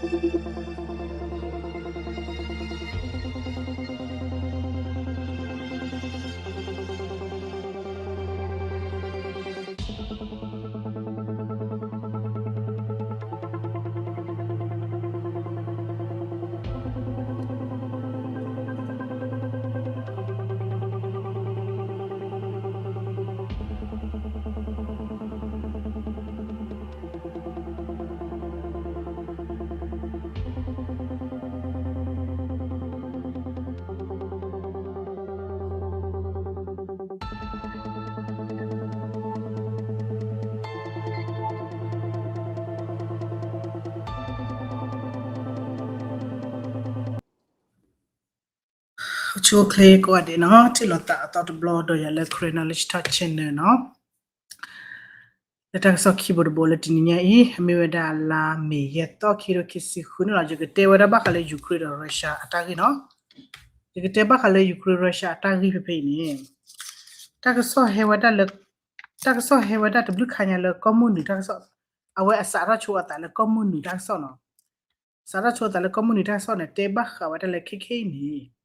အိၣ်ဆူၣ်အိၣ်ချ့ကိးဂၤဒဲးနီၤ, ထံၣ်လိာ်သးအသီတဘျီဒီးယၤလၢ Karen Knowledge Talk Channel နီၤ. လၢတၢ်ကစီၣ်ခံဘိတဘိလၢတနံၤညါအံၤ အမ့ၢ်ဝဲဒၣ်လါမ့ၤ ယဲၢ်သီ ခံကထိခံဆံဃုန့ၣ်လီၤ. ယကတဲဝဲဒၣ်ဘၣ်ဃးလၢ Ukraine ဒီး Russia အတၢ်ဂ့ၢ်နီၤ. ယကတဲဘၣ်ဃးလၢ Ukraine Russia အတၢ်ဂ့ၢ်ဖဲဖဲအံၤန့ၣ် တၢ်ကစီၣ်ဟဲဝဲဒၣ်လၢ တၢ်ကစီၣ်ဟဲဝဲဒၣ်တဘျုးခါညါလၢကီၢ်မုၢ်နုာ်တၢ်ကစီၣ်, အဝဲအစးထီၣ်ဆိအသးလၢကီၢ်မုၢ်နုာ်တၢ်ကစီၣ်နီၤ. စးထီၣ်ဆိအသးလၢကီၢ်မုၢ်နုာ်တၢ်ကစီၣ်န့ၣ် တဲဘၣ်ဃးဝဲဒၣ်လၢခဲခဲအံၤန့ၣ်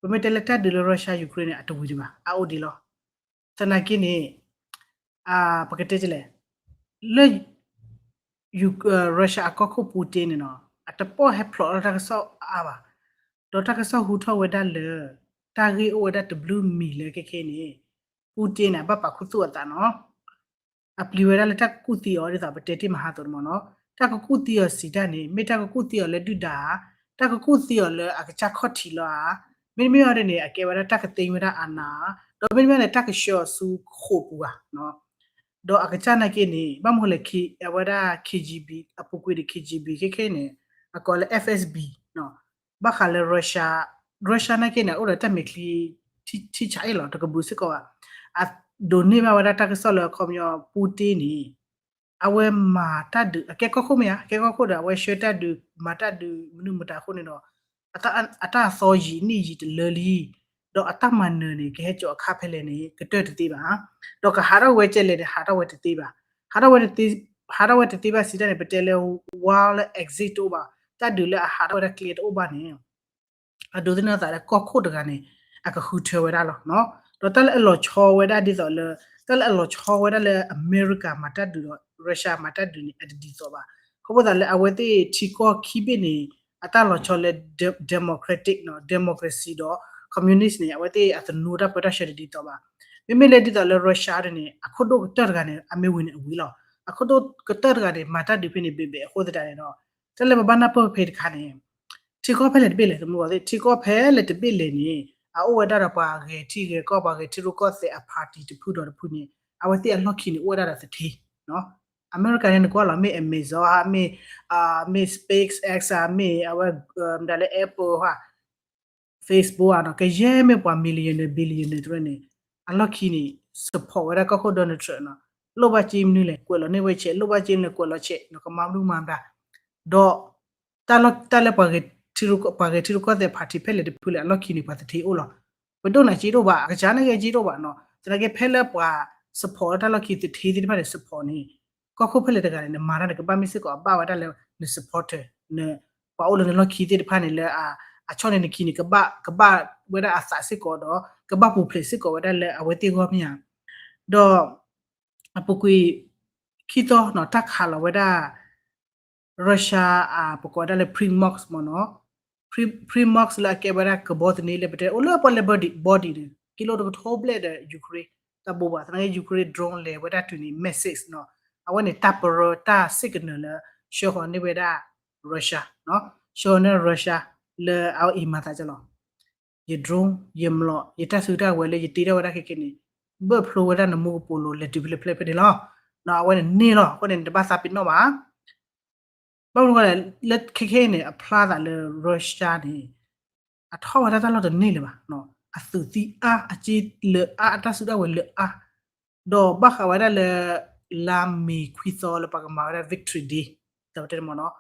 ပမ့ၢ်တဲလၢတၢ်ဒုးလၢ Russia Ukraine န့ၣ် အတဝံၤဒံးဘၣ်, အအိၣ်ဒံးလီၤ. သနာ်က့န့ၣ် ပကတဲဒ်လဲၣ်, လၢ Russia အကီၢ်ခိၣ် Putin န့ၣ်နီၤ အတပီၢ်ဟဲဖျိးထီၣ်တၢ်ကစီၣ်အါဘၣ်. ဒီးတၢ်ကစီၣ်ဟူထီၣ်ဝဲဒၣ်လၢ တၢ်ဂ့ၢ်အိၣ်ဝဲဒၣ်တဘျုးမံၤလၢခဲခဲအံၤန့ၣ် Putin န့ၣ် အဘၣ်ပာ်ခူသူၣ်အသးနီၤ. အပျံၤဝဲဒၣ်လၢတၢ်ကကူၣ်သံအီၤဒ်သိးပတဲတ့ၢ်မဟါအသိးမ့ၢ်နီၤ, တၢ်ကကူၣ်သံအီၤစံးတၢ်န့ၣ် မ့ၢ်တၢ်ကကူၣ်သံအီၤလၢဒုၣ်ဒါဧါ, တၢ်ကကူၣ်သံအီၤလၢအကစၢ်ခီၣ်ထံးလီၤဧါ, မ့တမ့ၢ်အီၤဒ်န့ၣ် အကဲဝဲဒၣ်တၢ်ကသ့ဝဲဒၣ်အနးဧါ, ဒီးမ့တမ့ၢ်န့ၣ် တၢ်ကဆှၢအီၤဆူဃိာ်ပူၤဧါ. ဒီးအကစၢ်နာ်က့န့ၣ် ဘၣ်မနုၤလဲၣ် အဝဲဒၣ် KGB အပူၤကွံာ်ဒီး KGB ခဲခဲအံၤန့ၣ် အကိးလၢ FSB ဘၣ်ဃးလၢ Russia, Russia နာ်က့န့ၣ် အိၣ်ဒီးတၢ်မဲာ်ချံ ထံဆးအ့ၣ်လီၤ တကဘုးစ့ၢ်ကီးဘၣ်. အဒိးန့ၢ်ဘၣ်ဝဲဒၣ်တၢ်ကစီၣ်လၢ အခီပညီ Putin န့ၣ် အဝဲမၤတၢ်ဒုး အကဲကီၢ်ခိၣ်မ့ၢ်ဧါ, အကဲကီၢ်ခိၣ်ဒီး အဝဲဆှၢတၢ်ဒုး မၤတၢ်ဒုး မနုၤမတၤအဃိန့ၣ်ဒီး အတၢ်အသီယံာ်နံၣ်ယံာ်တလၢလံ, ဒီးအတၢ်မၤနၢၤန့ၣ် ကဟဲစိာ်အခါဖဲလဲၣ်န့ၣ် ကတၢၢ်တသ့ဘၣ်. ဒီးကဟးထီၣ်ဝဲကဲလဲၣ်န့ၣ် ဟးထီၣ်ဝဲတသ့ဘၣ်. ဟးထီၣ်ဝဲတသ့, ဟးထီၣ်ဝဲတသ့ဘၣ်စံးတၢ်န့ၣ် ပတဲလၢ war လၢ exit တအိၣ်ဘၣ်, တၢ်ဒုးလၢအဟးထီၣ်ဝဲဒၣ်ကျဲတအိၣ်ဘၣ်န့ၣ် အဒိးသန့ၤအသးလၢကီၢ်ခိၣ်တဂၤန့ၣ် အကဃုထၢဝဲဒၣ်လီၤ. ဒီးတၢ်လၢအလီၤဆီဝဲဒၣ်ဒ်သိးလၢ တၢ်လၢအလီၤဆီဝဲဒၣ်လၢ America မၤတၢ်ဒုးဒီး Russia မၤတၢ်ဒုးန့ၣ် အတဒ်သိးဘၣ်. ခီဖျိသးလၢအဝဲသ့ၣ်ထံကီၢ်ခံဘ့ၣ်န့ၣ် အတၢ်လီၤဆီလၢ democratic နီၤ democracy ဒီး communist န့ၣ် အဝဲသ့ၣ်အသနူတၢ်ပၢတၢ်ဆှၢတဒ်သိးဘၣ်. မ့မ့ၢ်လၢဒ်သိးလၢ Russia ဒ်န့ၣ် အခိၣ်ဒိၣ်ကတၢၢ်တဂၤန့ၣ် အမ့ၢ်ဝံၤန့ၣ်အဝံၤလီၤ. အခိၣ်ဒိၣ်ကတၢၢ်တဂၤန့ၣ် မၤတၢ်ဒုးဖဲန့ၣ်ဘဲးဘဲးအဃိသတးန့ၣ်ဒီး တၢ်လၢပဘၣ်နၢ်ပၢၢ်ဖဲတခါန့ၣ် ထံကီၢ်ဖဲလဲၣ်တဘ့ၣ်လဲၣ် သမူသ့ၣ် ထံကီၢ်ဖဲလဲၣ်တဘ့ၣ်လဲၣ်န့ၣ် အအိၣ်ဝဲဒၣ်ဒီးပှၤဂဲၤထံဂဲၤကီၢ် ပှၤဂဲၤထံရူၢ်ကီၢ်သဲးအ party တဖုဒီးတဖုန့ၣ် အဝဲသ့ၣ်အလီၢ်ခံန့ၣ် အိၣ်ဝဲဒၣ်ဒီးသထ့. အမဲရကၤန့ၣ် နကွၢ်လီၤ မ့ၢ် Amazon ဧါ မ့ၢ် မ့ၢ် SpaceX ဧါ မ့ၢ်အဝဲ ဒ်လၢ Apple ဧါ Facebook ဧါနီၤ ကယဲၢ်မ့ၢ်ပှၤ millionaire billionaire တရၢန့ၣ် အလီၢ်ခံန့ၣ် support ဝဲဒၣ်ကီၢ်ခိၣ် Donald Trump နီၤ. လိၣ်ဘၣ်စ့မနုၤလဲၣ် ကွဲးလီၤန့ၢ်ဝဲဆဲး လိၣ်ဘၣ်စ့မနုၤလဲၣ် ကွဲးလီၤဆဲးနီၤ ကမၤမနုၤမၤမတၤ ဒီး တၢ်လၢပှၤဂဲၤထံရူၢ်ကီၢ်သဲး party ဖဲလဲၣ်တဖုလဲၣ် အလီၢ်ခံန့ၣ် ပှၤသထ့အိၣ်လီၤ. ပဒိၣ်နၤက့တအိၣ်ဘၣ် အကစၢ်န့ၣ်က့က့တအိၣ်ဘၣ်နီၤ. သနာ်က့ဖဲလၢပှၤ support လၢတၢ်လီၢ်ခံသထ့သ့ၣ်တဖၣ်န့ၣ် support န့ၣ် ကီၢ်ခိၣ်ဖဲလဲၣ်တဂၤန့ၣ် နမၤတၢ်န့ၣ် ကဘၣ်မ့ၢ်စ့ၢ်ကီးအဘၣ်ဝဲဒၣ်လၢန supporter န ပှၤအိၣ်လၢနလီၢ်ခံသ့ၣ်တဖၣ်န့ၣ် လၢအဆီၣ်န့ၢ်နခံန့ၣ် ကဘၣ် ကဘၣ်ဝဲဒၣ်အသးစ့ၢ်ကီးဒီး ကဘၣ်ပူၤဖျဲးစ့ၢ်ကီးဝဲဒၣ်လၢအဝဲသ့ၣ်ဂီၢ်မ့ၢ်ဧါ. ဒီး အပူၤကွံာ် ခံသီနီၤ တၢ်ခးလီၤဝဲဒၣ် Russia အပကိးဝဲဒၣ်လၢ Primorsk မ့ၢ်နီၤ. Primorsk လၢအကဲဝဲဒၣ်ကဘီသန့လၢပတဲအိၣ်လၢပှၤလၢ body န့ၣ် ကံလိတကထိဘျဲၣ်ဒီး Ukraine တၢ်ဘိးဘၣ် သနာ်က့ Ukraine drone လဲၤဝဲဒၣ်တုၤန့ၣ် message နီၤ အဝဲန့ၣ်တၢ်ပရၢတၢ် signal လၢ ဆှၢဃီၤန့ၢ်ဝဲဒၣ် Russia နီၤ ဆှၢဃီၤန့ၢ် Russia လၢအအံၤမၤသးကလီၤ ယ drone ယမျိာ် ယတၢ်စုတၢ်ဝဲၤလၢယတ့ထီၣ်ဝဲဒၣ်ခဲခဲန့ၣ် ဘၢၣ်ဖျိဝဲဒၣ်နမူကပိာ်လိၤလဲၤတုၤဖဲလဲၣ်ဖဲလဲၣ်ဖဲန့ၣ်လီၤ. အဝဲန့ၣ်န့ၢ်လီၤ အဃိန့ၣ် နတဘၣ်သးပ့ၤနီၣ်ဘၣ် ဘၣ်မနုၤလဲၣ် လၢခဲခဲအံၤန့ၣ် အဖျါသးလၢ Russia န့ၣ် အထီၣ်ဝဲဒၣ်တၢ်လီၢ်တန့ၢ်လၢၤဘၣ် အသုးသံအါ အစ့လၢအါ အတၢ်စုတၢ်ဝဲၤလၢအါ ဒီးဘၣ်ဃးဝဲဒၣ်လၢ လါမ့ၤခွံသီလၢပှၤကမၤဝဲဒၣ် Victory Day တၢ်တဲမ့ၢ်နီၤ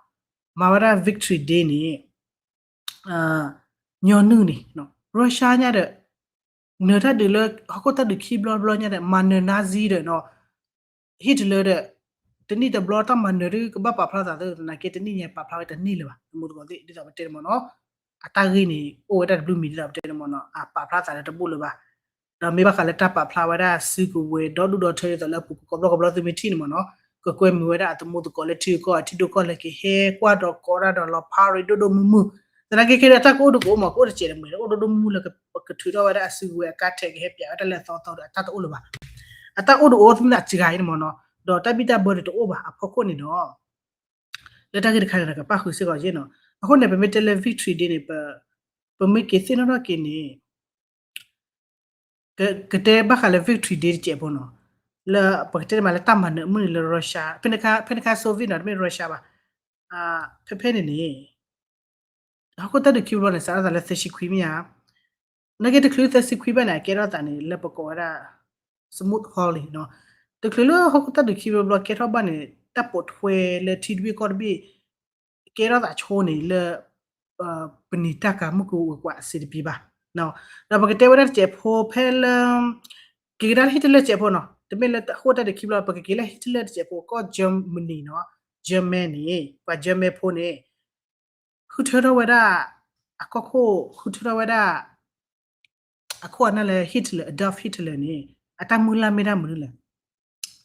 မၤဝဲဒၣ် Victory Day န့ၣ် ညီနုၢ်န့ၣ် Russia ညါဒီး နၢၤတၢ်ဒုးလၢ ဟီၣ်ခိၣ်တၢ်ဒုးခံဘျီတဘျီညါဒီး မၤနၢၤ Nazi ဒီးနီၤ Hitler ဒီး တနံၣ်တဘျီတၢ်မၤနၢၤဒုး ကဘၣ်ပာ်ဖျါသးသနာ်က့ တနံၣ်ညါပာ်ဖျါဝဲတန့ၢ်လၢၤဘၣ် သမူသကိးသ့ၣ် ဒ်သိးပတဲန့ၣ်မ့ၢ်နီၤ. အတၢ်ဂ့ၢ်န့ၣ် အိၣ်ဝဲဒၣ်တဘျုးမံၤ ဒ်သိးပတဲန့ၣ်မ့ၢ်နီၤ အပာ်ဖျါသးလၢတဘူၣ်လၢၤဘၣ်. ဒီးမ့ၢ်ဘၣ်ဃးလၢတၢ်ပာ်ဖျါဝဲဒၣ်စုကဝဲၤဒီဒူၣ်ဒီထၢ ဒ်သိးလၢအပူၤကွံာ်ကိးဘျီကဘျီ သုမ့ၢ်ထံၣ်န့ၣ်မ့ၢ်နီၤ, ကကွဲမုာ်ဝဲဒၣ်အသမူသကိးလၢထံဂုၤကီၢ်ဂၤ ထံဒိၣ်ကီၢ်လဲၤကဟဲကွၢ်ဒီးကိးတၢ်ဒီးလီၤဖးရံးဒိၣ်ဒိၣ်မုၢ်မုၢ်, သနာ်က့ခဲအံၤအတၢ်ကအိၣ်တကအိၣ်မး ကအိၣ်တစဲးတမှဲၤ အိၣ်ဒိၣ်ဒိၣ်မုၢ်မုၢ်လၢ ကထုးထီၣ်ဝဲဒၣ်အစုကဝဲၤအကါထဲး ကဟဲပၠးဝဲတၢ်လဲၤသီသီဒီး အတၢ်တအိၣ်လၢၤဘၣ်. အတၢ်အိၣ်တအိၣ်သနာ်က့ဂၤအံၤန့ၣ်မ့ၢ်နီၤ, ဒီးတၢ်ဘံၣ်တၢ်ဘၢန့ၣ်တအိၣ်ဘၣ်အဖီခိၣ်န့ၣ်ဒီး လၢတၢ်ဂ့ၢ်တခါန့ၣ်ဒီး ကပၣ်ဃုာ်စ့ၢ်ကီးယဲၢ်နီၤ. အဃိန့ၣ် ပမ့ၢ်တဲလၢ victory day န့ၣ် ပမ့ၢ်က့ၤသ့ၣ်နီၣ်ထီၣ်က့ၤန့ၣ် ကတဲဘၣ်ဃးလၢ victory day တစဲးဖိနီၤ, လၢပကတဲမးလၢတၢ်မၤနၢၤအမုၢ်နံၤလၢ Russia ဖဲန့ၣ်အခါ ဖဲန့ၣ်အခါ Soviet နီၤ တမ့ၢ် Russia ဘၣ်. ဖဲဖဲန့ၣ်န့ၣ် ဟီၣ်ခိၣ်တၢ်ဒုးခံဘျီန့ၣ် စးထီၣ်သးလၢသၢဆံခွံမ့ၢ်ဧါ, နာ်က့တချုးသၢဆံခွံဘၣ်န့ၣ် အကဲထီၣ်သးန့ၣ် လၢပကိးဝဲဒၣ် smooth hole နီၤ. တချုးလၢဟီၣ်ခိၣ်တၢ်ဒုးခံဘျီဘျီကဲထီၣ်ဘၣ်န့ၣ် တၢ်ပိာ်ထွဲလၢထံတဘ့ၣ်ကီၢ်တဘ့ၣ် ကဲထီၣ်သးဆိန့ၣ်လၢ ပနံာ်တၢ်ကၤမုၢ်ကဝဲၤကွာ်စ့တပံၤဘၣ်. ဒီးပကတဲဝဲဒၣ်တစဲးဖိဖဲလၢ က့ၤကဒါလၢ Hitler တစဲးဖိနီၤ, တမ့ၢ်လၢဟီၣ်ခိၣ်တၢ်ဒုးခံဘျီ ပကက့ၤလၢ Hitler တစဲးဖိ ကီၢ် Germany နီၤ, German န့ၣ် ပှၤ German ဖိန့ၣ် ဃုထၢထီၣ်ဝဲဒၣ် အကီၢ်ခိၣ် ဃုထၢထီၣ်ဝဲဒၣ် အခိၣ်အနၢ်လၢ Hitler, Adolf Hitler န့ၣ် အတၢ်မုၢ်လၢ်မ့ၢ်တၢ်မနုၤလဲၣ်.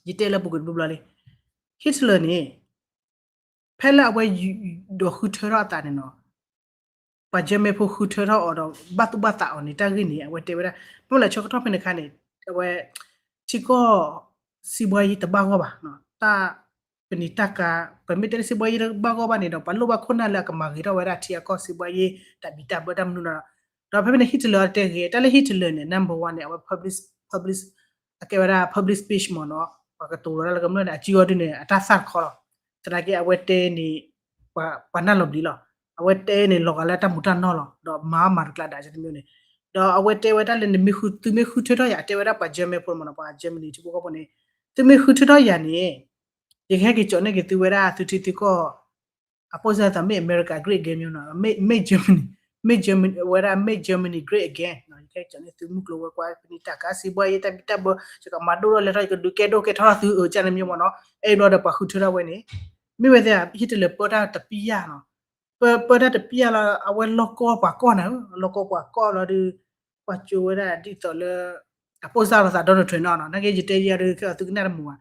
ယတဲလၢပူၤကွံာ်တဘျီဘျီလံ Hitler န့ၣ် ဖဲလၢအဝဲဒိးဃုထၢထီၣ်အသးန့ၣ်နီၤ, ပှၤ German ဖိဃုထၢထီၣ်အီၤဒီး ဘၣ်သူၣ်ဘၣ်သးအီၤန့ၣ် တၢ်ဂ့ၢ်န့ၣ် အဝဲတဲဝဲဒၣ် မ့ၢ်လၢဆၢကတီၢ်ဖဲန့ၣ်အခါန့ၣ် အဝဲ ထံကီၢ် စံးဘှါယံၤတဘၣ်ဂီၢ်ဘၣ်, တၢ် ပနံာ်တၢ်ကၤ ပမ့ၢ်တဲလၢစံးဘှါယံၤတဘၣ်ဂီၢ်ဘၣ်န့ၣ်ဒီး ပှၤလိၣ်ဘၣ်ခိၣ်နၢ်လၢအကမၤဂ့ၤထီၣ်ဝဲဒၣ်ထံအကီၢ်စံးဘှါယံၤ တၢ်ဘံၣ်တၢ်ဘၢတၢ်မနုၤနီၤ. ဒီးဖဲဖဲန့ၣ် Hitler တဲဂ့ၤ တၢ်လၢ Hitler န့ၣ် number one န့ၣ် အဝဲ public, public အကဲဝဲဒၣ် public speech မ့ၢ်နီၤ, ပှၤကတိၤလီၤတၢ်လၢကမျၢၢ်န့ၣ် အစုအီၤဒုန့ၣ် အတၢ်သၣ်တခီလီၤ. သနာ်က့အဝဲတဲန့ၣ် ပှၤနၢ်လီၤဘျံးလီၤ. အဝဲတဲန့ၣ် လီၤဂာ်လၢတၢ်မူၤတၢ်နီၢ်လီၤ. ဒီးမၤအီၣ်မၤတကျးဒၣ်တမံၤန့ၣ်, ဒီးအဝဲတဲဝဲဒၣ်လၢ သုမ့ၢ်ဃုထၢထီၣ်ယၤ တဲဝဲဒၣ်ပှၤ German ဖိမ့ၢ်နီၤ, ပှၤ Germany ထံဖိကီၢ်ဖိန့ၣ်, သုမ့ၢ်ဃုထၢထီၣ်ယၤန့ၣ် ယကဟဲက့ၤကၠီးန့ၢ်က့ၤသုဝဲဒၣ်သုထံသုကီၢ် အပိၢ်စၢ်သးမ့ၢ် America great again မ့ၢ်နီၤ, မ့ၢ် Germany, မ့ၢ် Germany ဝဲဒၣ် make Germany great again ယကဟဲကၠီးန့ၢ်သုမုၢ်ကျိၤဝဲၤကွာ် ပနံာ်တၢ်ကၤစံးဘှါယံၤ တၢ်ဘံၣ်တၢ်ဘၢ ယကမၤဒိၣ်ထီၣ်လဲၤထီၣ် ယကဒုးကဲဒိၣ်ကဲထီၣ်သု အၢ ကန့ၣ်မ့ၢ်မ့ၢ်နီၤ. အဲၣ်ဘျီဒီးပှၤဃုထၢထီၣ်ဝဲန့ၣ် မ့ၢ်ဝဲသ့ၣ် Hitler ပၢတၢ်တပံၢ်ယၢ်နီၤ, ပၢ ပၢတၢ်တပံၢ်ယၢ်လီၤ အဝဲလီၢ်ကီၢ်ပှၤကီၢ်န့ၣ် လီၢ်ကီၢ်ပှၤကီၢ်လီၤဒီး ပှၤကၠိဝဲဒၣ်ဒ်သိးလၢ အပိၢ်စၢ်လီၤသး Donald Trump နီၤ, နာ်က့ယတဲယၤဒုး ခဲအံၤသုကနၣ်တမုာ်ဘၣ်,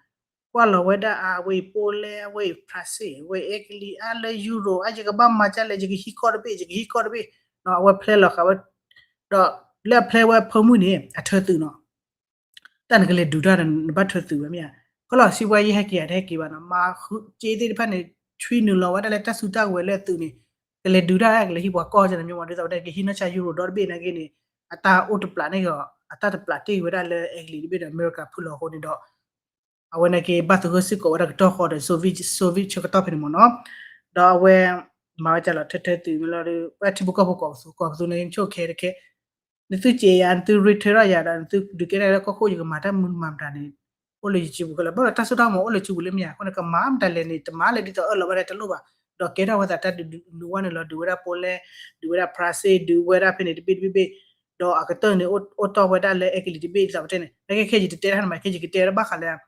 ကွၢ်လီၤဝဲဒၣ်အဝဲအံၤ Poland အဝဲအံၤ France အဝဲအံၤ Italy အါလၢ Euro အါ ယကဘၣ်မၤဒ်လဲၣ် ယကဟံးကီၢ်တဘ့ၣ် ယကဟံးကီၢ်တဘ့ၣ်, အဝဲဖျဲလီၤဃာ်ဝဲ, ဒီးလၢအဖျဲဝဲအဖၢမုၢ်န့ၣ် အထၢသုးနီၤ တၢ်နကလဲၤဒုးတၢ်ဒီး နဘၣ်ထၢသုးဝဲမ့ၢ်ဧါ. ခီလီၤ စံးဘှါယံၤဟဲက့ၤယၤတဟဲက့ၤဘၣ်နီၤ, မၤဃုစ့သ့ၣ်တဖၣ်န့ၣ် ဆွံနုာ်လီၤဝဲဒၣ်လၢတၢ်စုတၢ်ကဝဲၤလၢအသုးန့ၣ်, ကလဲၤဒုးတၢ် ကလဲၤဟံးပှၤကီၢ်န့ၣ်မ့ၢ်ဝဲ ဒ်သိးဝဲဒၣ် ကဟံးနီၢ်ဆါ Euro ဒီတဘ့ၣ်နာ်က့န့ၣ်, အတၢ်အိၣ်တပျးန့ၣ်ဂ့ၤ အတၢ်တပျးတ့ၢ်ဝဲဒၣ်လၢ Italy တဘ့ၣ်ဒီး အမဲရကၤဖုၣ်လီၤအဃိန့ၣ်ဒီး အဝဲနာ်က့ဘၣ်သဂၢၢ်စ့ၢ်ကီးဝဲဒၣ်ကတီၢ်ဃီဒီး Soviet, Soviet ဆၢကတီၢ်ဖဲန့ၣ်မ့ၢ်နီၤ, ဒီးအဝဲ မၤဝဲဒ်လဲၣ်ထၢထၢသုးမ့ၢ်လီၤဒီး ပှၤထံဖိကီၢ်ဖိကိးပသူ ကိးပသူန့ၣ် ဆိၣ်ခဲတခဲ နသုစဲးယၤ နသုရ့ထၢထီၣ်ယၤဒီး နသုဒုးကဲထီၣ်လၢကီၢ်ခိၣ် ယကမၤတၢ်မနုၤမၤမတၤန့ၣ် အိၣ်လၢယစုပူၤခဲလၢာ်, ဘၣ်ဒီးတၢ်စိတၢ်ကမီၤအိၣ်လၢစုပူၤလၢမ့ၢ်ဧါ, အဃိန့ၣ် ကမၤမတၤလဲၣ်န့ၣ် တမၤလဲၣ်ဒ်သိးအၢၣ်လီၤဘၣ်ဒီးတလိၣ်ဘၣ်, ဒီးကဲထီၣ်ဝဲသးတၢ်ဒုးနုာ်ဝဲန့ၣ်လီၤ, ဒုးဝဲဒၣ် Poland, ဒုးဝဲဒၣ် France, ဒုးဝဲဒၣ်ဖဲန့ၣ်တဘ့ၣ်တဘ့ၣ်ဘ့ၣ်, ဒီးအကတၢၢ်န့ၣ် အိၣ်တီၢ်ဝဲဒၣ်လၢ Italy တဘ့ၣ်ဒ်သိးပတဲန့ၣ်, နာ်က့ခဲယတတဲတၢ်န့ၣ်မး ခဲယကတဲဝဲဒၣ်ဘၣ်ဃးလၢ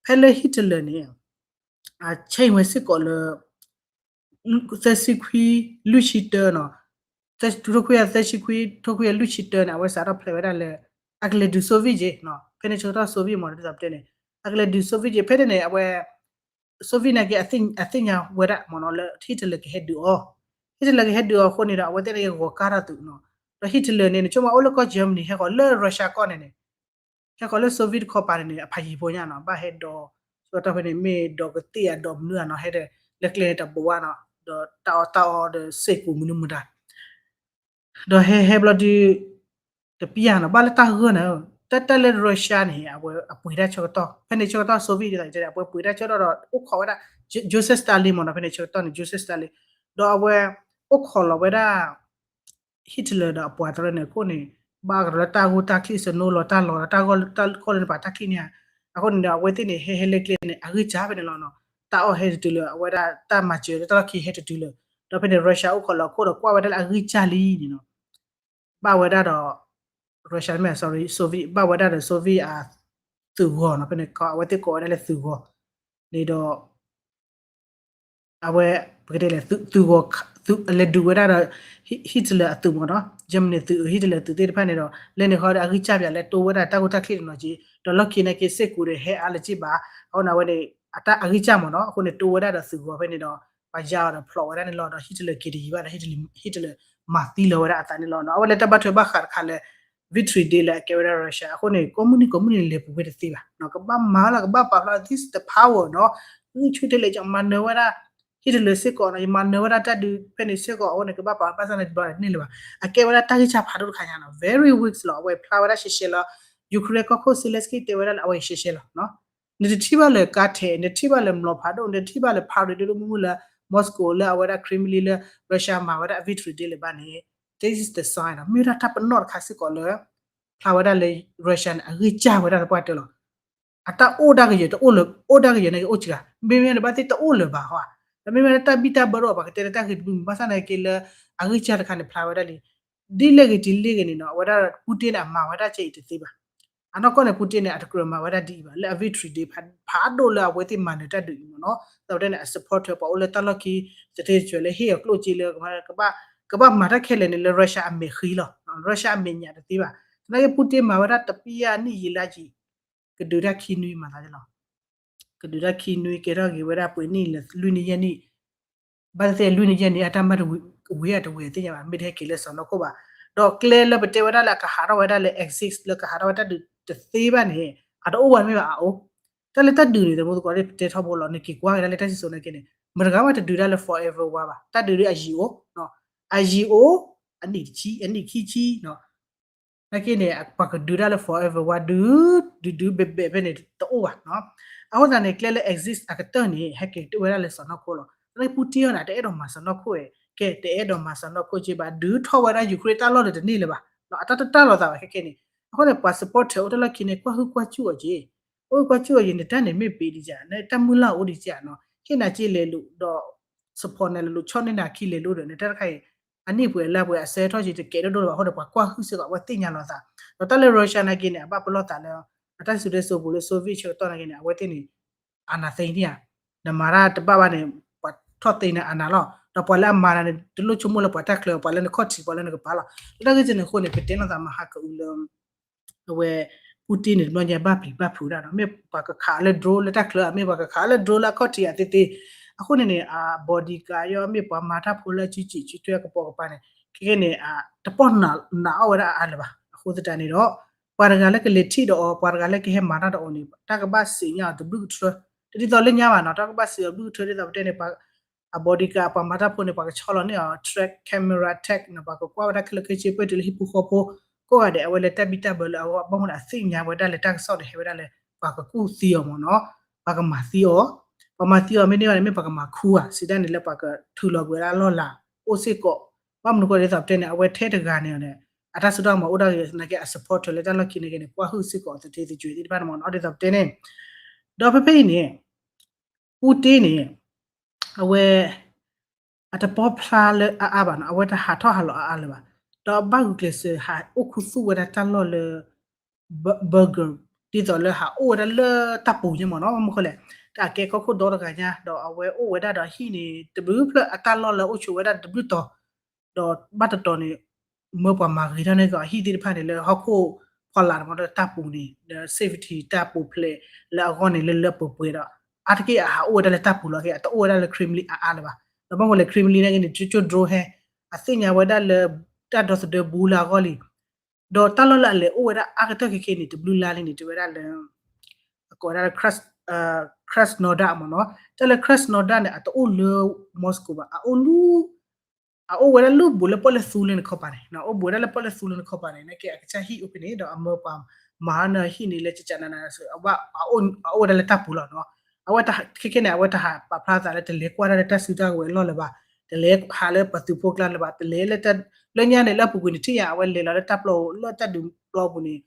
ဖဲလၢ Hitler န့ၣ် အ change ဝဲစ့ၢ်ကီးလၢ သၢဆံခွံ လွံၢ်ဆံတၢနီၤ, ထိခွံကယၤသၢဆံခွံ ထိခွံကယၤလွံၢ်ဆံတၢန့ၣ် အဝဲစးထီၣ်ဖျဲးဝဲဒၣ်လၢ အကလဲၤဒုး Soviet က့နီၤ, ဖဲန့ၣ်ဆၢကတီၢ် Soviet မ့ၢ်ဒ်သိးပတဲန့ၣ်, အကလဲၤဒုး Soviet က့ ဖဲန့ၣ်န့ၣ် အဝဲ Soviet နာ်က့ အသ့ၣ်ညါဝဲဒၣ်မ့ၢ်နီၤ လၢ Hitler ကဟဲဒုးအီၤ, Hitler ကဟဲဒုးအီၤအဃိန့ၣ်ဒီး အဝဲသ့ၣ်န့ၣ်ဂီၤကါထီၣ်သုးနီၤ, ဒီး Hitler န့ၣ် နဆိကမိၣ်အိၣ်လၢကီၢ် Germany ဟဲဃီၤလၢ Russia ကီၢ်န့ၣ်န့ၣ် ဟဲဃီၤလၢ Soviet တခီပၤန့ၣ်န့ၣ် အဖးယံၤဖိညါနီၤ, ဘၣ်ဟဲဒီး ဆၢကတီၢ်ဖဲန့ၣ် မ့ၢ်ဒီးကသ့ၣ်အဒီးမနုၤဧါနီၤ, ဟဲဒီးလၢကျဲန့ၣ်တဘိဝါနီၤ, ဒီးတၢ်အီၣ်တၢ်အီဒီးစ့ၢ်ကီးမနုၤမတၤ ဒီးဟဲဟဲဘျီဒုး တပျၢ်နီၤ, ဘၣ်လၢတၢ်ဂၢၢ်န့ၣ် တၢ်တၢ်လၢ Russia န့ၣ် အဝဲအပှ့ၤတၢ်ဆၢကတီၢ် ဖဲန့ၣ်ဆၢကတီၢ် Soviet ဒ်သိးတဲ အဝဲပှ့ၤတၢ်ဆၢကတီၢ်ဒီး အိၣ်ခိးဝဲဒၣ် Joseph Stalin မ့ၢ်နီၤ, ဖဲန့ၣ်ဆၢကတီၢ်န့ၣ် Joseph Stalin ဒီးအဝဲ အိၣ်ခိးလီၤဝဲဒၣ် Hitler ဒီးအပှၤတရၢန့ၣ်အခိၣ်န့ၣ် ဘၣ်ကရၢလၢတၢ်ဂိၢ်တၢ်ချံၣ် စနိလီၤတၢ်လီၤ တၢ်ဂိၢ်တၢ်ခိၣ်လၢနပှၤတၢ်ချံၣ်န့ၣ်ဧါ, အဃိန့ၣ်ဒီး အဝဲသ့ၣ်န့ၣ် ဟဲဟဲလၢကျဲန့ၣ် အဂံၢ်စၢ်ဖဲန့ၣ်လီၤနီၤ, တၢ်အီၣ်ဟဲတတုၤလၢၤ အဝဲဒၣ်တၢ်မၤစၢၤလၢတၢ်လီၢ်ခံဟဲတတုၤလၢၤ, ဒီးဖဲန့ၣ် Russia အိၣ်ခိးလီၤအခိၣ်ဒီးကွၢ်ဝဲဒၣ်လၢအဂံၢ်စၢ်လံန့ၣ်နီၤ ဘၣ်ဝဲဒၣ်ဒီး Russia မ့ၢ် sorry Soviet ဘၣ်ဝဲဒၣ်ဒီး Soviet အသုးဂီၤနီၤ, ဖဲန့ၣ် အဝဲသ့ၣ်ကိးဝဲဒၣ်လၢသုးဂီၤန့ၣ်ဒီး အဝဲ ပကတဲလဲၣ် သုးဂီၤ လဲၤဒုးဝဲဒၣ်ဒီး Hitler အသုးမ့ၢ်နီၤ, Germany သုး Hitler သုးသ့ၣ်တဖၣ်န့ၣ်ဒီး လဲၤန့ၣ်ဃီဒီးအဂံၢ်စၢ်ပၠးလၢတိဝဲဒၣ်တၢ်ဂိၢ်တၢ်ချ့တနီၤက့ၤ, ဒီးလီၢ်ခံနာ်က့ၤစ့ၢ်ကီးဒီးဟဲအါလၢၤက့ၤဘၣ်, အဃိန့ၣ်အဝဲန့ၣ် အတၢ်အဂံၢ်စၢ်မ့ၢ်နီၤ, အဃိန့ၣ်တိဝဲဒၣ်ဒီးသုးဂီၤဖဲန့ၣ်ဒီး ပှၤယါအီၤဒီးဖျိးဝဲဒၣ်န့ၣ်လီၤ, ဒီး Hitler က့ၤတယံၤဘၣ်ဒီး Hitler မၤသံလီၤဝဲဒၣ်အသးန့ၣ်လီၤ. အဝဲလၢတၢ်ဘၣ်ထွဲဘၣ်ဃးတခါလၢ victory day လၢအကဲဝဲဒၣ် Russia အဃိန့ၣ် ကိးမုၢ်နံၤကိးမုၢ်နံၤန့ၣ် လဲၤပူၤဝဲတသ့ဘၣ်, ကဘၣ်မၤလီၤ ကဘၣ်ပာ်ဖျါ this the power နီၤ, ဂံၢ်ဆူၣ်ထဲလဲၣ် ယမၤနၢၤဝဲဒၣ် Hitler စ့ၢ်ကီးနီၤ, ယမၤနၢၤဝဲဒၣ်တၢ်ဒုးဖဲန့ၣ်စ့ၢ်ကီး, အဃိန့ၣ် ကဘၣ်ပာ်ဖျါသးန့ၣ်တဘျီန့ၣ်လၢၤဘၣ်, အကဲဝဲဒၣ်တၢ်ဂံၢ်စၢ်ဖးဒိၣ်တခါညါနီၤ, very weak လီၤ, အဝဲဖျါဝဲဒၣ်ရှဲရှဲလီၤ, Ukraine ကီၢ်ခိၣ် Zelensky တဲဝဲဒၣ်လၢအဝဲရှဲရှဲလီၤ နတထံၣ်ဘၣ်လၢကါထဲး, နတထံၣ်ဘၣ်လၢမျိာ်ဖးဒိၣ်, နတထံၣ်ဘၣ်လၢ parade ဒိၣ်ဒိၣ်မုၢ်မုၢ်လၢ Moscow လၢအဝဲဒၣ် Kremlin လၢ Russia မၤဝဲဒၣ်အ victory day လၢၤဘၣ်န့ၣ်, this is the sign နီၤ, မ့ၢ်ဝဲဒၣ်တၢ်ပနီၣ်တခါစ့ၢ်ကီးလၢ ဖျါဝဲဒၣ်လၢ Russia န့ၣ် အဂံၢ်စၢ်ဝဲဒၣ်လၢပှၢ်တၢၢ်လီၤ. အတၢ်အိၣ်ဒၣ်ကယဲၢ် တအိၣ်လၢၤ, အိၣ်ဒၣ်ကယဲၢ်န့ၣ်ကအိၣ်စှၤ, မ့မ့ၢ်န့ၣ်ဘၣ်သ့ၣ်တအိၣ်လၢၤဘၣ်, ဒီးမ့မ့ၢ်လၢတၢ်ဘံၣ်တၢ်ဘၢဒီး ပှၤကတဲလၢတၢ်ဂ့ၢ်တဘျုးမုၢ် ဘၣ်ဆၣ်နာ်က့လၢ အဂံၢ်စၢ်တခါန့ၣ် ဖျါဝဲဒၣ်လံ ဒ်လဲၣ်ဂ့ၤဒ်လဲၣ်ဂ့ၤန့ၣ်နီၤ, အဝဲဒၣ် Putin န့ၣ် အမၤဝဲဒၣ်ကဲအံၤတသ့ဘၣ်. အနီၢ်ကီၢ်န့ၣ် Putin န့ၣ် အတကြၢးမၤဝဲဒၣ်ဒ်အံၤဘၣ်, လၢအ victory day ဖးဒိၣ်လၢအဝဲသ့ၣ်မၤနၢၤတၢ်ဒုးအံၤမ့ၢ်နီၤ, ဒီးပတဲန့ၣ် အ supporter ပှၤအိၣ်လၢတၢ်လီၢ်ခံ သထ့စှၤလၢဟ့ၣ်အီၤကျိၣ်စ့လၢ ကဘၣ်မၤတၢ်ခဲလၢာ်န့ၣ်လၢ Russia အမဲာ်ဃံလီၤ, Russia အမဲာ်ညါတသ့ဘၣ်. သနာ်က့ Putin မၤဝဲဒၣ်တပျၢ်နံၣ်ယံာ်လါယံာ်, ကဒုးတၢ်ခံနွံမၤသးလီၤ ကဒုးတၢ်ခံနွံ ကဲထီၣ်က့ၤဝဲဒၣ်ပှဲၤနံၣ်လၢလွံၢ်နံၣ်ယဲၢ်နံၣ်, ဘၣ်သ့ၣ်သ့ၣ်လွံၢ်နံၣ်ယဲၢ်နံၣ် အတၢ်မၤတဝံၤအတဝံၤသ့ၣ်ညါဘၣ်, မ့ၢ်တဟဲက့ၤလၢစီၤနီၢ်ခိၣ်ဘၣ်. ဒီးကျဲလၢပတဲဝဲဒၣ်လၢအကဟးထီၣ်ဝဲဒၣ်လၢ exit လၢကဟးထီၣ်ဝဲတၢ်ဒုးတသ့ဘၣ်န့ၣ် အတအိၣ်ဝဲတမ့ၢ်ဘၣ်အအိၣ်, တၢ်လၢတၢ်ဒုးန့ၣ် တမူသကိးဒ်ပတဲထီဘိလီၤ, နက့ၤကွၢ်က့ၤဒၣ်လၢတၢ်စံၣ်စိၤနာ်က့န့ၣ် မတဂၤဘၣ်တဒုးဒၣ်လၢ forever war ဘၣ်, တၢ်ဒုးဒ်အယံာ်အိၣ်, အယံာ်အိၣ်, အနံၣ်တဆံ အနံၣ်ခံဆံ နာ်က့န့ၣ် ပှၤကဒုးဒၣ်လၢ forever war ဒုး, ဒုးဒုးဘဲးဘဲးဖဲန့ၣ်တအိၣ်ဘၣ်နီၤ. အဃိသတးန့ၣ် ကျဲလၢ exit အကတၢၢ်န့ၣ် ဟဲက့ၤကတၢၢ်ဝဲဒၣ်လၢစီၤနီၢ်ခိၣ်လီၤ. သနာ်က့ Putin အံၤန့ၣ် တအဲၣ်ဒိးမၤစီၤနီၢ်ခိၣ်ဝဲ, ကဲ တအဲၣ်ဒိးမၤစီၤနီၢ်ခိၣ်က့ဘၣ်, ဒုးထီၣ်ဝဲဒၣ် Ukraine တၢ်လီၢ်လၢတန့ၢ်လၢၤဘၣ်, အတၢ်တတၢ်လီၤသးဘၣ်ခဲကဲန့ၣ်. အဃိန့ၣ် ပှၤ supporter အိၣ်တၢ်လီၢ်ခံန့ၣ် ကွၢ်ဟုၣ်ကွၢ်စူၣ်အီၤက့, အိၣ်ကွၢ်စူၣ်အီၤက့ နတၢ်န့ၣ်မ့ၢ်ပ့ၤဒ်ကဲနီၤ, ဟ့ၣ်နၤက့လဲၤလိာ်ဒီး support နၤလဲၤလိာ် ဆီၣ်န့ၢ်နၤခံလဲၤလိၤဒီး နတၢ်တခါအံၤ အနံၣ်ပှဲၤလါပှဲၤ အစဲထီၣ်က့ တကဲဒိၣ်ဒိၣ်လၢၤဘၣ်အဃိဒီး ပှၤကွၢ်ဟုၣ်စ့ၢ်ကီး အဝဲသ့ၣ်ညါလီၤသး. ဒီးတၢ်လၢ Russia နာ်က့န့ၣ် အဘၣ်ပလီၢ်သးလၢ အတၢ်စံၣ်စိၤတဲစိၤပူၤလၢ Soviet ဆၢကတီၢ်နာ်က့န့ၣ် အဝဲသ့ၣ်န့ၣ် အာဏာသိမ်းန့ၣ်ဧါ, နမၤတၢ်တဘၣ်ဘၣ်န့ၣ် ပှၤထီၣ်သိမ်းနၤ အာဏာ လီၤ. ဒီးပှၤလၢအမၤနၤန့ၣ် တလိၣ်ဆိကမိၣ်လၢပှၤတၢ်ချၢ ပှၤလၢနခီၣ်ထံး ပှၤလၢနကပၤလီၤ. လၢတၢ်ဂ့ၢ်ကဲန့ၣ်အဃိန့ၣ် ပတဲလိာ်သးမဟါကအုလၢ အဝဲ Putin န့ၣ် တဘျီညါဘၣ်ပျံၤဘၣ်ဖုးဒၣ်နီၤ, မ့ၢ်ပှၤကခးလၢ drone လၢတၢ်ချၢ မ့ၢ်ပှၤကခးလၢ drone လၢအခီၣ်ထံးအသ့သ့. အဃိန့ၣ်န့ၣ် အ bodyguard ယီၤ မ့ၢ်ပှၤမၤတၢ်ဖိလၢအစုစ့ၣ်စုထွဲကပိာ်ကပၤန့ၣ် ခဲကဲန့ၣ် တပီၢ်နာ်အီၣ်ဝဲဒၣ်အါအါလၢၤဘၣ်. အဃိသတးန့ၣ်ဒီး ပှၤတဂၤလၢကလဲၤထံၣ်ဒီးအီၤ ပှၤတဂၤလၢကဟဲမၤတၢ်ဒီးအီၤန့ၣ် တၢ်ကဘၣ်စံးညါအီၤတဘျုးကထြၢ, တဒ်သိးလၢညါဘၣ်နီၤ, တၢ်ကဘၣ်စံးအီၤတဘျုးကထြၢ ဒ်သိးပတဲန့ၣ် အ bodyguard ပှၤမၤတၢ်ဖိန့ၣ် ပှၤကဆီလီၤန့ၢ်အီၤ track, camera track နီၤ, ပှၤကကွၢ်ဝဲဒၣ်ခဲလၢာ်ခဲဆ့ ပှဲၤတုၤလၢဟံၣ်ဖိဃီဖိ ကိးဂၤဒဲး အဝဲလၢတၢ်ဘံၣ်တၢ်ဘၢလၢအဂီၢ် ဘၣ်မနုၤအသ့ၣ်ညါဝဲဒၣ်လၢတၢ်ကစီၣ်န့ၣ် ဟဲဝဲဒၣ်လၢ ပှၤကကူၣ်သံအီၤမ့ၢ်နီၤ, ပှၤကမၤသံအီၤ, ပှၤမၤသံအီၤမ့ၢ်န့ၢ်ဘၣ်န့ၣ် မ့ၢ်ပှၤကမၤခူဧါ, စံးဒၣ်န့ၣ်လၢပှၤကထုးလီၤကွံာ်ဝဲဒၣ်လီၢ်လၤ အိၣ်စ့ၢ်ကီး, ဘၣ်မနုၤဃိဒ်သိးပတဲန့ၣ် အဝဲထဲတဂၤန့ၣ်န့ၣ် အတၢ်စိတၢ်ကမီၤအိၣ်ဒၣ်ဂ့ၤ သနာ်က့ အ supporter လၢတၢ်လီၢ်ခံန့ၣ်ဂ့ၤန့ၣ် ကွၢ်ဟုၣ်စ့ၢ်ကီးသထ့သကွံာ်သ့ၣ်တဖၣ်န့ၣ်မ့ၢ်နီၤ, ဒ်သိးပတဲန့ၣ်, ဒီးဖဲဖဲအံၤန့ၣ် Putin န့ၣ် အဝဲ အတပီၢ်ဖျါလၢအါအါဘၣ်နီၤ, အဝဲတဟးထီၣ်ဟးလီၤအါအါလၢၤဘၣ်, ဒီးဘၣ်ဂုာ်ကျဲးစၢးဟးအိၣ်ခူသူၣ်ဝဲဒၣ်တၢ်လီၢ်လၢ bunker ဒ်သိးလၢဟးအိၣ်ဝဲဒၣ်လၢတၢ်ပူၤန့ၣ်မ့ၢ်နီၤ, မ့ၢ်ဃိလဲၣ်, တၢ်ကဲကီၢ်ခိၣ်ဒီတဂၤညါ ဒီးအဝဲအိၣ်ဝဲဒၣ်ဒီးဟံၣ်န့ၣ် တဘျုးဖျၢၣ်အတၢ်လီၢ်လၢအိၣ်ဆိးဝဲဒၣ်တဘျုးတီၤ, ဒီးဘၣ်တတီၤန့ၣ် မၢပှၤမၤဂ့ၤထီၣ်န့ၢ်ကီးအဟံၣ်သ့ၣ်တဖၣ်န့ၣ် လၢဟီၣ်ခိၣ်ဖီလာ်န့ၣ်မ့ၢ်ဒီးတၢ်ပူၤန့ၣ် ဒီး safety တၢ်ပူၤဖျဲးလၢအဂီၢ်န့ၣ် လၢလၢပှဲၤပှဲၤဒီး အါတက့ၢ်အဟးအိၣ်ဝဲဒၣ်လၢတၢ်ပူၤလီၤ, အတအိၣ်ဝဲဒၣ်လၢ Kremlin အါအါလၢၤဘၣ်, ဒီးဘၣ်မနုၤလဲၣ် Kremlin နာ်က့န့ၣ် ကၠိကၠိ drone ဟဲ အသ့ၣ်ညါဝဲဒၣ်လၢ တၢ်ဒီသဒၢဘူးလၢအဂီၢ်လံ ဒီးတၢ်လီၢ်လၢအလဲၤအိၣ်ဝဲဒၣ်အါကတၢၢ်ခဲကဲန့ၣ် တဘျုးလါလံန့ၣ် တဲဝဲဒၣ်လၢ အကိးဝဲဒၣ်လၢ Krasnodar မ့ၢ်နီၤ, တၢ်လၢ Krasnodar န့ၣ် အတအိၣ်လၢ Moscow ဘၣ်, အအိၣ်လၢ အအိၣ်ဝဲဒၣ်လၢဘူးလၢပီၣ်လဲၣ်သူလၢနခီပၤန့ၣ်, အိၣ်ဘူးဝဲဒၣ်လၢပီၣ်လဲၣ်သူလၢနခီပၤန့ၣ် နာ်က့အကစၢ်ဟံၣ်အိၣ်ဖဲန့ၣ် ဒီးအမၢပှၤမၤနၢၤဟံၣ်န့ၣ်လၢကကနန အအိၣ်ဝဲဒၣ်လၢတၢ်ပူၤလီၤနီၤ, အဝဲခဲကဲန့ၣ် အဝဲတဟးပာ်ဖျါသးလၢတလဲၤကွၢ်တၢ်လၢတၢ်စုတၢ်ကဝဲၤအလီၢ်လၢၤဘၣ်, တလဲၤဟးလၢပှၤသုးဖိကျါလၢၤဘၣ်, တလဲၤလၢ လၢညါန့ၣ် လၢအပူၤကွံာ်န့ၣ် ထံၣ်ညါ အဝဲလဲၤလီၤလၢတၢ်ပျီပူၤ လၢတၢ်ဒုးပျီပူၤန့ၣ်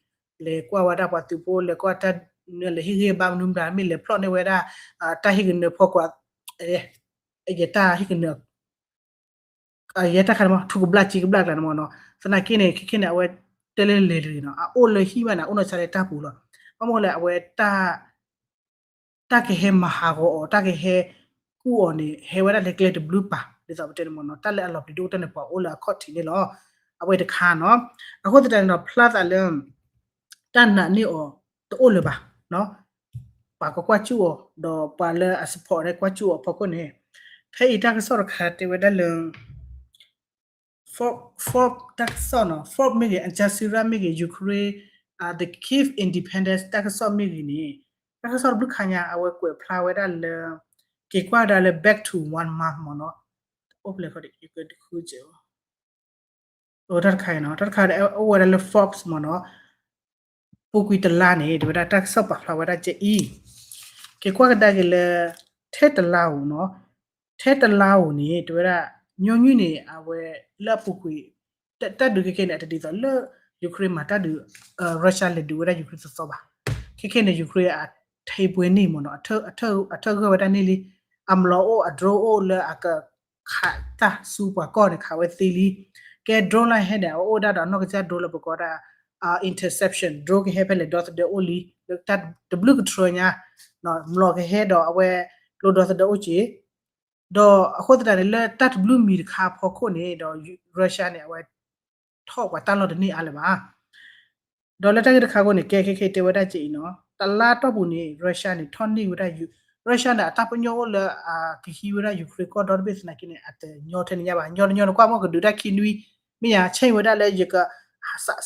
လဲၤကွၢ်ဝဲဒၣ်ပှၤသုးဖိ လဲၤကွၢ်တၢ်နၢၤလဲၤဟ့ၣ်ဂံၢ်ဘါမနုၤမတၤ မ့ၢ်လဲၤဖျီၣ်န့ၢ်ဝဲဒၣ် တၢ်ဟ့ၣ်ကနၢၤဖီကွၢ် ယတၢ်ဟ့ၣ်ကနၢၤ ယဲတၢ်ခါန့ၣ်မ့ၢ် ထူကဘျၣ်စ့ကဘျၣ်ကျါန့ၣ်မ့ၢ်နီၤ, သနာ်က့န့ၣ် ခဲခဲန့ၣ် အဝဲတဲလၢလဲၤတဂ့ၤနီၤ, အအိၣ်လၢဟံၣ်ဘၣ်န့ၣ် အအိၣ်နီၢ်ဆါလၢတၢ်ပူၤလီၤ, ဘၣ်မနုၤလဲၣ် အဝဲ တၢ်ကဟဲမၤဟးဂီၤအီၤ တၢ်ကဟဲ အီၤန့ၣ် ဟဲဝဲဒၣ်လၢကျဲတဘျုးပၤ ဒ်သိးပတဲန့ၣ်မ့ၢ်နီၤ တၢ်လၢအလီၤပျံၤဒိၣ်ကတၢၢ်န့ၣ် ပှၤအိၣ်လၢအခီၣ်ထံးန့ၣ်လီၤ. အဝဲတခါနီၤ အဃိသတးန့ၣ်ဒီး ဖျါသးလၢ တၢ်နာ်န့ၢ်အီၤတအိၣ်လၢၤဘၣ် ပှၤကကွၢ်စူၣ်အီၤ ဒီးပှၤလၢအ support န့ၣ် ကွၢ်စူၣ်အီၤအဖီခိၣ်န့ၣ် ဖဲအံၤတၢ်ကစီၣ်တခါတဲဝဲဒၣ်လၢ Forbes တၢ်ကစီၣ်နီၤ Forbes မ့ၢ်ဂ့ၤ Al Jazeera မ့ၢ်ဂ့ၤ Ukraine the Kyiv independence တၢ်ကစီၣ်မ့ၢ်ဂ့ၤန့ၣ် တၢ်ကစီၣ်တဘျုးခါညါ အဝဲကွဲးဖျါဝဲဒၣ်လၢ က့ၤကွၢ်ဝဲဒၣ်လၢ back to one month မ့ၢ်နီၤ အိၣ်ဖျဲၣ်ခီဒီး ယကတဃုကဲးအီၤ တၢ်တခါအံၤနီၤ တၢ်တခါအိၣ်ဝဲဒၣ်လၢ Forbes မ့ၢ်နီၤ ပူၤကွံာ်တလါန့ၣ် တဲဝဲဒၣ်တၢ်ကစီၣ်ပာ်ဖျါဝဲဒၣ်ကဲအံၤ က့ၤကွၢ်ကဒါက့ၤလၢ ထဲတလါဧိၤနီၤ ထဲတလါဧိၤန့ၣ် တဲဝဲဒၣ် ညီနုၢ်န့ၣ် အဝဲလၢအပူၤကွံာ် တၢ်ဒုးခဲခဲန့ၣ် အတဒ်သိးလၢ Ukraine မၤတၢ်ဒုး Russia လဲၤဒုးဝဲဒၣ် Ukraine သီသီဘၣ်. ခဲခဲန့ၣ် Ukraine အထ့ပှဲၤန့ၢ်မ့ၢ်နီၤ အထၢၣ်ဂၢၢ်ဝဲဒၣ်န့ၢ်လံ အမျိာ်အိၣ် အ drone အိၣ်လၢအက ခးတၢ်ဆူပှၤကီၢ်န့ၣ် ခးဝဲသ့လံ. ကဲ drone လၢဟဲန့ၣ် အအိၣ်ဒၣ်ဒီးအနီၢ်ကစၢ် drone လၢပကိးဒၣ် interception drone ကဟဲဖဲလဲၣ်ဒီသဒၢအိၣ်လံ လၢတၢ်တဘျုးကထြၢညါ မျိာ်ကဟဲဒီးအဝဲ ကျိဒီသဒၢအိၣ်က့ၤ ဒီးအဃိသတးန့ၣ် လၢတၢ်တဘျုးမံၤတခါအဖီခိၣ်န့ၣ်ဒီး Russia န့ၣ် အဝဲ ထီၣ်ပှၤတၢ်လီၢ်တန့ၢ်အါလၢၤဘၣ်. ဒီးလၢတၢ်ဂ့ၢ်တခါအဃိန့ၣ် ကဲခဲခဲတဲဝဲဒၣ်ကဲအံၤနီၤ တလါတီၢ်ပူၤန့ၣ် Russia န့ၣ် ထီၣ်န့ၢ်ဝဲဒၣ် Russia န့ၣ် အတၢ်ပညိၣ်အိၣ်လၢအကဟံးဝဲဒၣ် Ukraine ကီၢ်ဒီတဘ့ၣ်သနာ်က့န့ၣ် အတညီထဲန့ၣ်ညါဘၣ်. ညီတညီန့ၣ် ကွၢ်မ့ၢ်ကဒုးတၢ်ခံနွံ မ့ၢ်ယါ ဆဲးဝဲဒၣ်လၢယက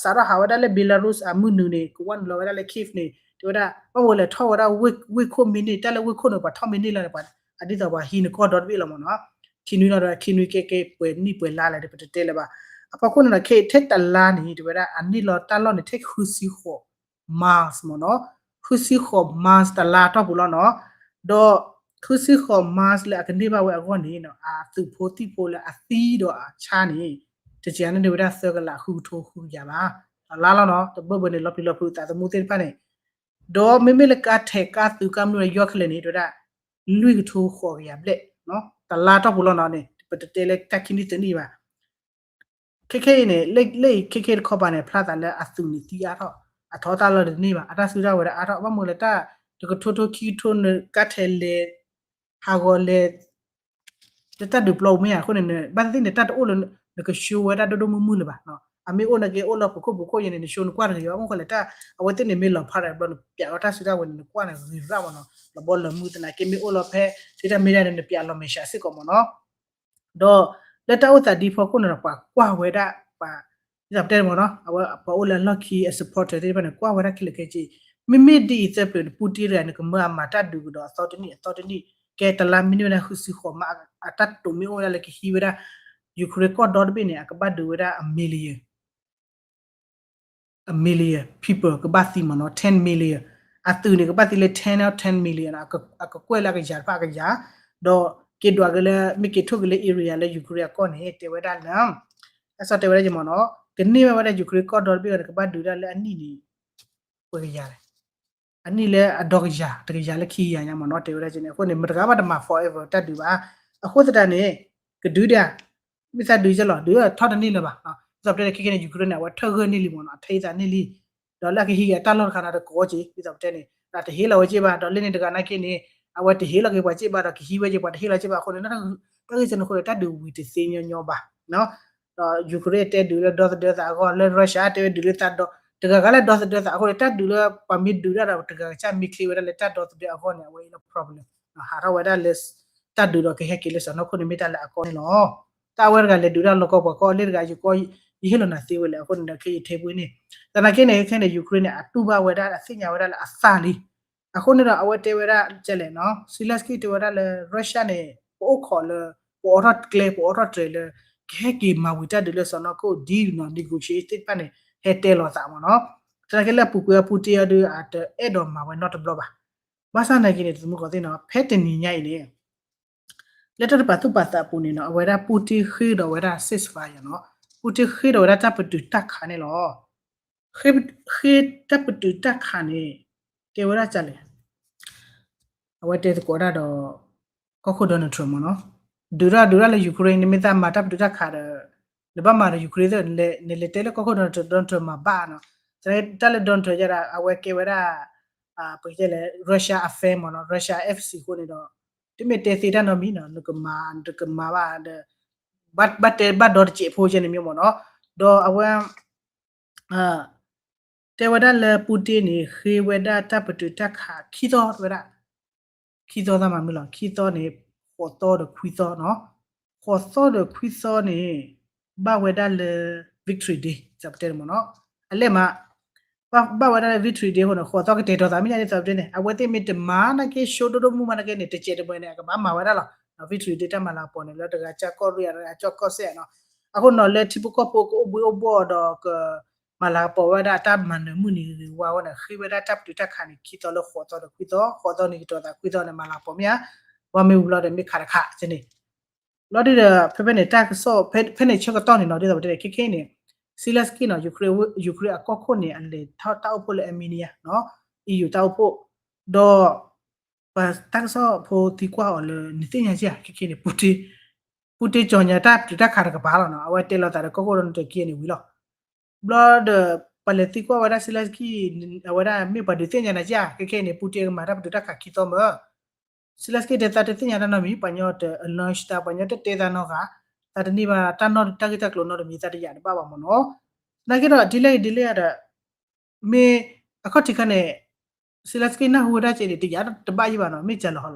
စးထီၣ်ဟးဝဲဒၣ်လၢ Belarus အမုၢ်နုာ်န့ၣ် ကဝဲနုာ်လီၤဝဲဒၣ်လၢ Kyiv န့ၣ် တဲဝဲဒၣ် ဘၣ်ဝဲလဲၤထီၣ်ဝဲဒၣ် ဝ့ၢ်ခိၣ်မ့ၢ်န့ၢ် တၢ်လၢဝ့ၢ်ခိၣ်န့ၣ် ပှၤထီၣ်မ့ၢ်န့ၢ်လီၤန့ၣ် အဒ်သိးပှၤဟံးနကီၢ်ဒီတဘ့ၣ်လီၤမ့ၢ်နီၤ. ခံနွံလီၤဒီး ခံနွံကဲကဲပှဲၤနံၣ်ပှဲၤလါလဲၣ်ဒီး ပတတဲလၢၤဘၣ်. အဖီခိၣ်န့ၣ်ဒီး ခဲထဲတလါန့ၣ် တဲဝဲဒၣ် အန့ၢ်လီၤတၢ်လီၢ်န့ၣ် ထဲဃုဆံဃိး miles မ့ၢ်နီၤ. ဃုဆံဃိး miles တလါတီၢ်ပူၤလီၤနီၤ. ဒီး ဃုဆံဃိး miles လၢအကန့ၢ်ဘၣ်ဝဲအဂီၢ်န့ၣ် အသုးဖိသံၣ်ဖိလၢအသံဒီးအဆါန့ၣ် တက့ၤန့ၢ်ဝဲဒၣ်သၢကလးဃုကထိဃုကယၤဘၣ်. တလါလီၤနီၤ. တဘၢဘၢန့ၣ် လီၤပျံၤလီၤဖုးသးသမူသ့ၣ်တဖၣ်န့ၣ် ဒီးမ့မ့ၢ်လၢကါထဲးကါသုးကါမုၢ်လၢယီၢ်ခဲလၢာ်န့ၣ် တဲဝဲဒၣ် လွံၢ်ကထိဃိးကယၤဘျဲၣ် တလါတီၢ်ပူၤလီၤနီၤန့ၣ် ပတတဲလၢတၢ်ခံနံၣ်သၢနံၣ်ဘၣ်. ခဲခဲအံၤန့ၣ် လၢအံၤခဲခဲတခီပၤန့ၣ် ဖျါသးလၢအသုးန့ၣ်သံအါထီၣ် အထီတၢ်လီၢ်တန့ၢ်ဘၣ် အတၢ်စုတၢ်ဝဲၤဒၣ်အါထီၣ် ဘၣ်မနုၤလၢတၢ်တကထိထိခံကထိန့ၣ် ကါထဲးလဲၤ ဟးဂီၤလဲၤ လၢတၢ်ဒုးပျီပူၤမ့ၢ်ဧါ အဃိန့ၣ် ဘၣ်သ့ၣ်သ့ၣ်န့ၣ် တၢ်တအိၣ်လၢ နက show ဝဲဒၣ်ဒိၣ်ဒိၣ်မုၢ်မုၢ်လၢၤဘၣ်. အမ့ၢ်အိၣ်နာ်က့ အိၣ်လၢပခိၣ်ပူၤခိၣ်ယဲန့ၣ် န show နကွၢ်တဂ့ၤဘၣ် မ့ၢ်ဃိလဲၣ်တၢ် အဝဲသ့ၣ်န့ၣ်မ့ၢ်လီၤဖးဒီးဘျီ နပျးလီၤတၢ်စုတၢ်ဝဲၤန့ၣ် နကွၢ်န့ၣ်ဂ့ၤရၣ်မ့ၢ်နီၤ လီၤဘီလီၤမုၢ်သနာ်က့ မ့ၢ်အိၣ်လီၤဖဲ social media န့ၣ် နပျးလီၤမဲာ်ဆှးစ့ၢ်ကီးမ့ၢ်နီၤ ဒီးလၢတၢ်အိၣ်သးဒ်ဖီခိၣ်န့ၣ်ဒီး ပှၤကွၢ်ဝဲဒၣ် ပှၤ ဒ်သိးပတဲမ့ၢ်နီၤ အဝဲပှၤအိၣ်လၢအလီၢ်ခံအ supporter သ့ၣ်တဖၣ်န့ၣ် ကွၢ်ဝဲဒၣ်ခဲလၢာ်ခဲဆ့ မ့မ့ၢ်ဒ်အံၤသၢပျၢၤန့ၣ် Putin တဂၤန့ၣ် ကမၢအမၤတၢ်ဒုးကဒီးအသီတနံၣ်အသီတနံၣ် ကဲတလါမ့ၢ်န့ၢ်ဝဲဒၣ်ဃုဆံဃိးမး အတၢ်တိာ်မ့ၢ်အိၣ်ဝဲဒၣ်လၢကဟံးဝဲဒၣ် Ukraine ကီၢ်ဒီတဘ့ၣ်န့ၣ် အကဘၣ်ဒုးဝဲဒၣ် အ million အ million people ကဘၣ်သံမ့ၢ်နီၤ ten million အသုးန့ၣ် ကဘၣ်သံလၢ ten or ten million အကကွဲၢ်လၢအကယၤတဖၣ်အကယၤ ဒီးက့ၤဒွးက့ၤလၢ မ့ၢ်က့ၤထိၣ်က့ၤလၢ area လၢ Ukraine အကီၢ်န့ၣ် တဲဝဲဒၣ်လၢ တၢ်ကစီၣ်တဲဝဲဒၣ်က့ၤမ့ၢ်နီၤ ကန့ၢ်ဘၣ်ဝဲဒၣ် Ukraine ကီၢ်ဒီတဘ့ၣ်အံၤန့ၣ် ကဘၣ်ဒုးဒၣ်လၢအနံၣ်န့ၣ် ပှဲၤကယၤလဲၣ် အနံၣ်လၢအဒီကယၤ တကယၤလၢခံကယၤညါမ့ၢ်နီၤ တဲဝဲဒၣ်က့ၤန့ၣ် အဃိန့ၣ် မတဂၤဘၣ်တမၤ forever တၢ်ဒုးဘၣ် အဃိသတးန့ၣ် ကဒုးဒၣ် မ့ၢ်သးဒုးကလီၤ ဒုးထီၣ်တန့ၢ်လၢၤဘၣ် ဒ်သိးပတဲန့ၣ် ခဲခဲန့ၣ် Ukraine န့ၣ် အဝဲထၢၣ်ဂၢၢ်န့ၢ်လံမ့ၢ်နီၤ အထံသးန့ၢ်လံ ဒီးလၢအကဟံးက့ၤအတၢ်လီၢ်တခါန့ၣ် တကိးက့ၤ ဒ်သိးပတဲန့ၣ် ဒီးတဟ့ၣ်လီၤဝဲက့ၤဘၣ် ဒီးလၢန့ၣ်တဂၤနာ်က့န့ၣ် အဝဲတဟ့ၣ်လီၤက့ၤပှၤက့ၤဘၣ် ဒီးကဟံးဝဲက့ၤပှၤတဟ့ၣ်လီၤက့ၤဘၣ်အဃိန့ၣ် တၢ်ဂ့ၢ်စ့ၢ်န့ၣ်အဃိန့ၣ် တၢ်ဒုးဝံၤတသ့ညီညီဘၣ် ဒီး Ukraine တဲဒုးလၢဒီသဒၢသးအဂီၢ် လၢ Russia တဲဝဲဒုးလၢတဂၤဂၤလၢဒီသဒၢသးအဃိန့ၣ် တၢ်ဒုးလၢပှၤမ့ၢ်ဒုးဒၣ်ဒီး တဂၤကစၢ်မ့ၢ်ချ့ဝဲဒၣ်လၢတၢ်ဒီသဒၢအဂီၢ်န့ၣ် အဝဲအံၤလၢ problem ဟးထီၣ်ဝဲဒၣ်လၢ တၢ်ဒုးဒီးကဟဲက့ၤလၢစီၤနီၢ်ခိၣ်န့ၣ် မ့ၢ်တၢ်လၢအကီန့ၣ်လီၤ. တၢ်အဝဲတဂၤလဲၤဒုးဒၣ်လီၢ်ကီၢ်ပှၤကီၢ်လၢတဂၤ ယကီၢ် ယဟ့ၣ်လီၤနၤသ့ဝဲလဲၣ် အဃိန့ၣ်ဒီး ခဲအံၤထဲပူၤန့ၣ် သနာ်က့န့ၣ် ခဲန့ၣ် Ukraine န့ၣ် အတူၢ်ဘၣ်ဝဲဒၣ် အသ့ၣ်ညါဝဲဒၣ်လၢအသၣ်လံ အဃိန့ၣ်ဒီး အဝဲတဲဝဲဒၣ်ကလဲၣ်နီၤ Zelenskyy တဲဝဲဒၣ်လၢ Russia န့ၣ် ပအိၣ်ခိးလၢ ပအိးထီၣ်ကျဲ ပအိးထီၣ်တြဲၤလၢ ကဟဲက့ၤမၤဝံၤတၢ်ဒုးလၢစီၤနီၢ်ခိၣ် deal နီၤ negotiation သ့ၣ်တဖၣ်န့ၣ် ဟဲတဲလီၤသးမ့ၢ်နီၤ သနာ်က့လၢအပူၤကွံာ်အပူၤတ့ၢ်အီၤဒုး အတအဲၣ်ဒိးမၤဝဲနီတဘျီဘၣ်. ဘၣ်ဆၣ်သနာ်က့န့ၣ် သမူသကိးသ့ၣ်နီၤ ဖဲတနံၤညါအံၤန့ၣ် လၢတၢ်တပာ်သူၣ်ပာ်သးအပူၤန့ၣ်နီၤ အဝဲဒၣ် Putin ဃ့ဒီးဝဲဒၣ် ceasefire နီၤ Putin ဃ့ဒီးဝဲဒၣ်တၢ်ပတုာ်တၢ်ခးန့ၣ်လီၤ. ဃ့တၢ်ပတုာ်တၢ်ခးန့ၣ် တဲဝဲဒၣ်ကလဲၣ် အဝဲတဲသကိးဒၣ်ဒီး ကီၢ်ခိၣ် Donald Trump မ့ၢ်နီၤ ဒုးတၢ်ဒုးတၢ်လၢ Ukraine နမ့ၢ်သးမၤတၢ်ပတုာ်တၢ်ခးဒီး နဘၣ်မၤဒီး Ukraine သ့ၣ် နလဲၤတဲလၢကီၢ်ခိၣ် Donald Trump မၤဘၣ်နီၤ တၢ်လၢ Donald Trump ယဲဒၣ် အဝဲကဲဝဲဒၣ် ပကတဲလဲၣ် Russia အ fan မ့ၢ်နီၤ Russia FC အဃိန့ၣ်ဒီး မ့ၢ်တဲသ့တၢ်နီတမံၤနီၤ နကမၤ နတကမၤဘၣ်ဒီး ဘၣ်တဲဘၣ်ဒီတစဲးဖိကဲန့ၣ်မ့ၢ်မ့ၢ်နီၤ. ဒီးအဝဲ တဲဝဲဒၣ်လၢ Putin န့ၣ် ဃ့ဝဲဒၣ်တၢ်ပတုာ်တၢ်ခးခံသီဝဲဒၣ် ခံသီသးမၤမုၢ်လီၤ ခံသီန့ၣ် ဃိးသီဒီးခွံသီနီၤ. ဃိးသီဒီးခွံသီန့ၣ် ဘၣ်ဝဲဒၣ်လၢ victory day သးပတဲန့ၣ်မ့ၢ်နီၤ. အလဲၣ်မး ဘၣ်ဝဲဒၣ်လၢ victory day အဃိန့ၣ် ဃိးသီကတဲာ်ကတီၤသး မ့ၢ်ညါဒ်သိးပတဲန့ၣ် အဝဲသ့ၣ်မ့ၢ်တမၤနာ်က့ show ဒိၣ်ဒိၣ်မုၢ်မးနာ်က့န့ၣ် တစဲးတမှဲၤန့ၣ် အကဘၣ်မၤဝဲဒၣ်လီၤ. victory day တၢ်မၤလၤကပီၤန့ၣ် လၢတဂၤကၢ်ကီၢ်ရ့ၣ် တဂၤကၢ်ကီၢ်စဲၣ်နီၤ. အဃိနီၤ လၢထံဖိကီၢ်ဖိကအိၣ်ဘှံးအိၣ်ဘှီၣ်ဒီးက မၤလၤကပီၤဝဲဒၣ်အတၢ်မၤနၢၤမုၢ်နံၤဂ့ၤဂ့ၤဝါဝဲန့ၣ် ဃ့ဝဲဒၣ်တၢ်ပတုာ်တၢ်ခးန့ၣ် ခံသီလၢဃိးသီဒီးခွံသီ ဃိးသီန့ၣ်ကတီၤသးခွံသီန့ၣ် မၤလၤကပီၤမ့ၢ်ဧါ. ဝါမ့ၢ်ဝံၤဘျီဒီးမ့ၢ်ခးတခးန့ၣ် ဘျီဒုဒီး ဖဲဖဲန့ၣ် တၢ်ကစီၣ် ဖဲန့ၣ်ဆၢကတီၢ်န့ၣ်နီၤ ဒ်သိးပတဲန့ၣ် ခဲခဲအံၤန့ၣ် Zelensky နီၤ Ukraine အကီၢ်ခိၣ်န့ၣ် အလဲၤထီၣ်တၢ်အိၣ်ဖှိၣ်လၢ Armenia နီၤ EU တၢ်အိၣ်ဖှိၣ် ဒီး ပှၤတၢ်ကစီၣ်ဖိသံကွၢ်အီၤလၢ နသ့ၣ်ညါက့ဧါ ခဲခဲအံၤန့ၣ် Putin ပူၣ်တ့ၢ်ကၠီၤညါတၢ်ပတုာ်တၢ်ခးတကပၤလီၤနီၤ အဝဲတဲလီၤသးဒီးကီၢ်ခိၣ်ဒီးနတၢၤကံန့ၣ်ဝံၤလီၤ. ဘျီဒီး ပှၤလဲၤသံကွၢ်ဝဲဒၣ် Zelensky အဝဲဒၣ်မ့ၢ်ပှၤဒုးသ့ၣ်ညါနၤက့ဧါ ခဲခဲအံၤန့ၣ် ပူၣ်တ့ၢ်ကမၤတၢ်ပတုာ်တၢ်ခးခံသီမ့ၢ် Zelensky တဲသးတသ့ၣ်ညါတၢ်နီတမံၤ ပှၤညီတ announce တၢ် ပှၤညီတတဲသးနီတဂၤ သးတန့ၢ်ဘၣ်တၢ်နီၣ်တၢ်ဂ့ၢ်တၢ်ကျိၤနီတမံၤ သးတယာ်တဘၣ်ဘၣ်မ့ၢ်နီၤ. နာ်က့ဒီး ဒ်လဲၣ်ဂ့ၤဒ်လဲၣ်ဂ့ၤဒီး မ့ၢ်အခီၣ်ထံးခါန့ၣ် Zelensky နၢ်ဟူဝဲဒၣ်ကဲန့ၣ် တယာ်တဘၣ်ယံၤဘၣ်နီၤ မ့ၢ်စှၤလီၤဟီ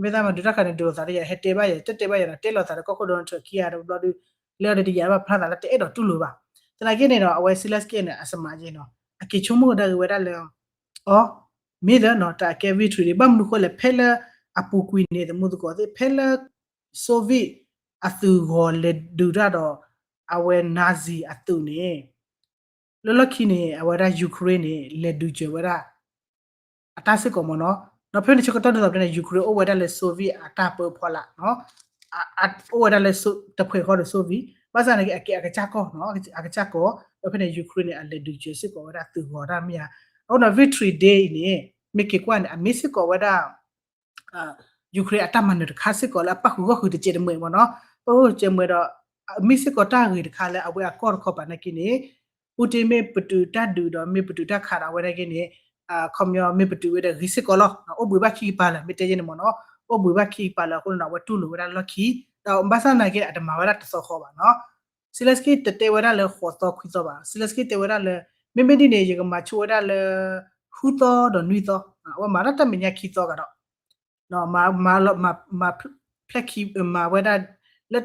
လီၤ. မ့ၢ်သးမၤဒုးတၢ်ခါန့ၣ် ဒုးလိာ်သးတယာ် ဟဲတဲဘၣ်ယဲ တတဲဘၣ်ယဲနီၤ တဲလိာ်သးဒီးကီၢ်ခိၣ်ဒီးနထၢၣ်ခံဂၤဒီးဘျီဒု လဲၤအီၤဒီးတယာ်ဘၣ်ဖျါသးလၢတအဲၣ်ဒိးတူၢ်လိာ်ဘၣ်. သနာ်က့န့ၣ်ဒီး အဝဲ Zelensky န့ၣ် အစမးကဲနီၤ အက့ၤဆိကမိၣ်ကဒါက့ၤဝဲဒၣ်လၢ အီ မ့ၢ်ဒီးနီၤ တၢ်အကဲ victory ဒံး ဘၣ်မနုၤဃိလဲၣ် ဖဲလၢအပူၤကွံာ်န့ၣ် သမူသကိးသ့ၣ် ဖဲလၢ Soviet အသုးဂီၤလဲၤဒုးတၢ်ဒီး အဝဲ Nazi အသုးန့ၣ် လၢလီၢ်ခံန့ၣ် အဝဲဒၣ် Ukraine န့ၣ် လဲၤဒုးစၢၤဝဲဒၣ် အတၢ်စ့ၢ်ကီးမ့ၢ်နီၤ. ဒီးဖဲန့ၣ်ဆၢကတီၢ်ဒ်သိးပတဲန့ၣ် Ukraine အိၣ်ဝဲဒၣ်လၢ Soviet အတၢ်ပၢဖီလာ်နီၤ အိၣ်ဝဲဒၣ်လၢ တဖှဲးဃီဒီး Soviet ဘၣ်ဆၣ်န့ၣ် အကဲအကစၢ်ကီၢ်နီၤ အကစၢ်ကီၢ် ဒီးဖဲန့ၣ် Ukraine န့ၣ် အလဲၤဒုးစၢၤစ့ၢ်ကီးဝဲဒၣ်သုးဂီၤတၢ်မ့ၢ်ဧါ. အဃိဒီး victory day အံၤန့ၣ် မ့ၢ်က့ၤကွၢ်န့ၣ် အမ့ၢ်စ့ၢ်ကီးဝဲဒၣ် Ukraine အတၢ်မၤနၢၤတခါစ့ၢ်ကီးလၢအပၣ်ဃုာ်ဂီၢ်ဃုာ်တစဲးတမှဲၤမ့ၢ်နီၤ ပၣ်ဃုာ်တစဲးမှဲၤဒီး မ့ၢ်စ့ၢ်ကီးတၢ်ဂ့ၤတခါလၢအဝဲအကီၢ်တခီပၤနာ်က့န့ၣ် Putin မ့ၢ်ပတုာ်တၢ်ဒုးဒီးမ့ၢ်ပတုာ်တၢ်ခးဒီးအဝဲနာ်က့န့ၣ် ခီပညီမ့ၢ်ပတုာ်ဝဲဒီးဂ့ၤစ့ၢ်ကီးလီၤ. အိၣ်ဘှံးဘၣ်ခံကပၤလၢၤ မ့ၢ်တဲယဲန့ၣ်မ့ၢ်နီၤ အိၣ်ဘှံးဘၣ်ခံကပၤလၢၤအဃိန့ၣ်ဒီး အဝဲတူၢ်လိာ်ဝဲဒၣ်လၢလီၢ်ခံ ဒီးဘၣ်ဆၣ်နာ်က့န့ၣ် အတမၤဝဲဒၣ်တသီဃီဘၣ်နီၤ Zelensky တတဲဝဲဒၣ်လၢဃိးသီခွံသီဘၣ် Zelensky တဲဝဲဒၣ်လၢ မ့မ့ၢ်ဒ်န့ၣ် ယကမၤဆိဝဲဒၣ်လၢ ဃုသီဒီးနွံသီ အဝဲမၤတၢ်တၢ်မဲာ်ညါခံသီကဒီး မၤ မၤ ဖျဲၣ်ခံ မၤဝဲဒၣ်လၢ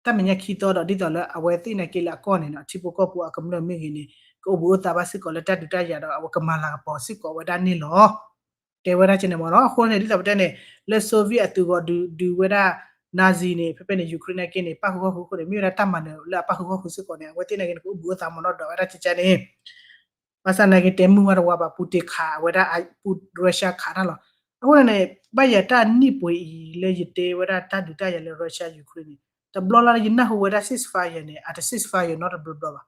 တၢ်မဲာ်ညါခံသီဒီး ဒ်သိးလၢအဝဲသ့ၣ်နာ်က့လၢအကီၢ်န့ၣ်နီၤ ထံဖိကီၢ်ဖိအကမျၢၢ်မ့ၢ်ဂ့ၤန့ၣ် ကအိၣ်ဘှံးအိၣ်သါဘၣ်စ့ၢ်ကီးလၢတၢ်ဒုးတၢ်ယၤဒီး အဝဲကမၤလၤကပီၤစ့ၢ်ကီးဝဲဒၣ်န့ၣ်လီၤ. တဲဝဲဒၣ်ကဲန့ၣ်မ့ၢ်နီၤ အဃိန့ၣ် ဒ်သိးပတဲန့ၣ် လၢ Soviet အသုးဂီၤဒုးဒုးဝဲဒၣ် Nazi န့ၣ် ဖဲဖဲန့ၣ် Ukraine နာ်က့န့ၣ် ပၣ်ဃုာ်ဂီၢ်ဃုာ်အဃိန့ၣ် မ့ၢ်ဝဲဒၣ်တၢ်မၤနၢၤလၢအပၣ်ဃုာ်ဂီၢ်ဃုာ်စ့ၢ်ကီးန့ၣ် အဝဲသ့ၣ်နာ်က့န့ၣ် ကအိၣ်ဘှံးအိၣ်သါမ့ၢ်နီၤ ဒီးဝဲဒၣ်ကဲကဲန့ၣ် ဘၣ်ဆၣ်နာ်က့တဲမုၢ်မးတဝါဘၣ် Putin ခးဝဲဒၣ် Russia ခးတၢ်လီၤ. အဃိန့ၣ် ဘၣ်ယၤတၢ်နံၣ်ပှဲၤအံၤလၢယတဲဝဲဒၣ်တၢ်ဒုးတၢ်ယၤလၢ Russia Ukraine န့ၣ် တဘျီလၢယနၢ်ဟူဝဲဒၣ် ceasefire န့ၣ် အတ ceasefire နီတဘျီဘျီဘၣ်.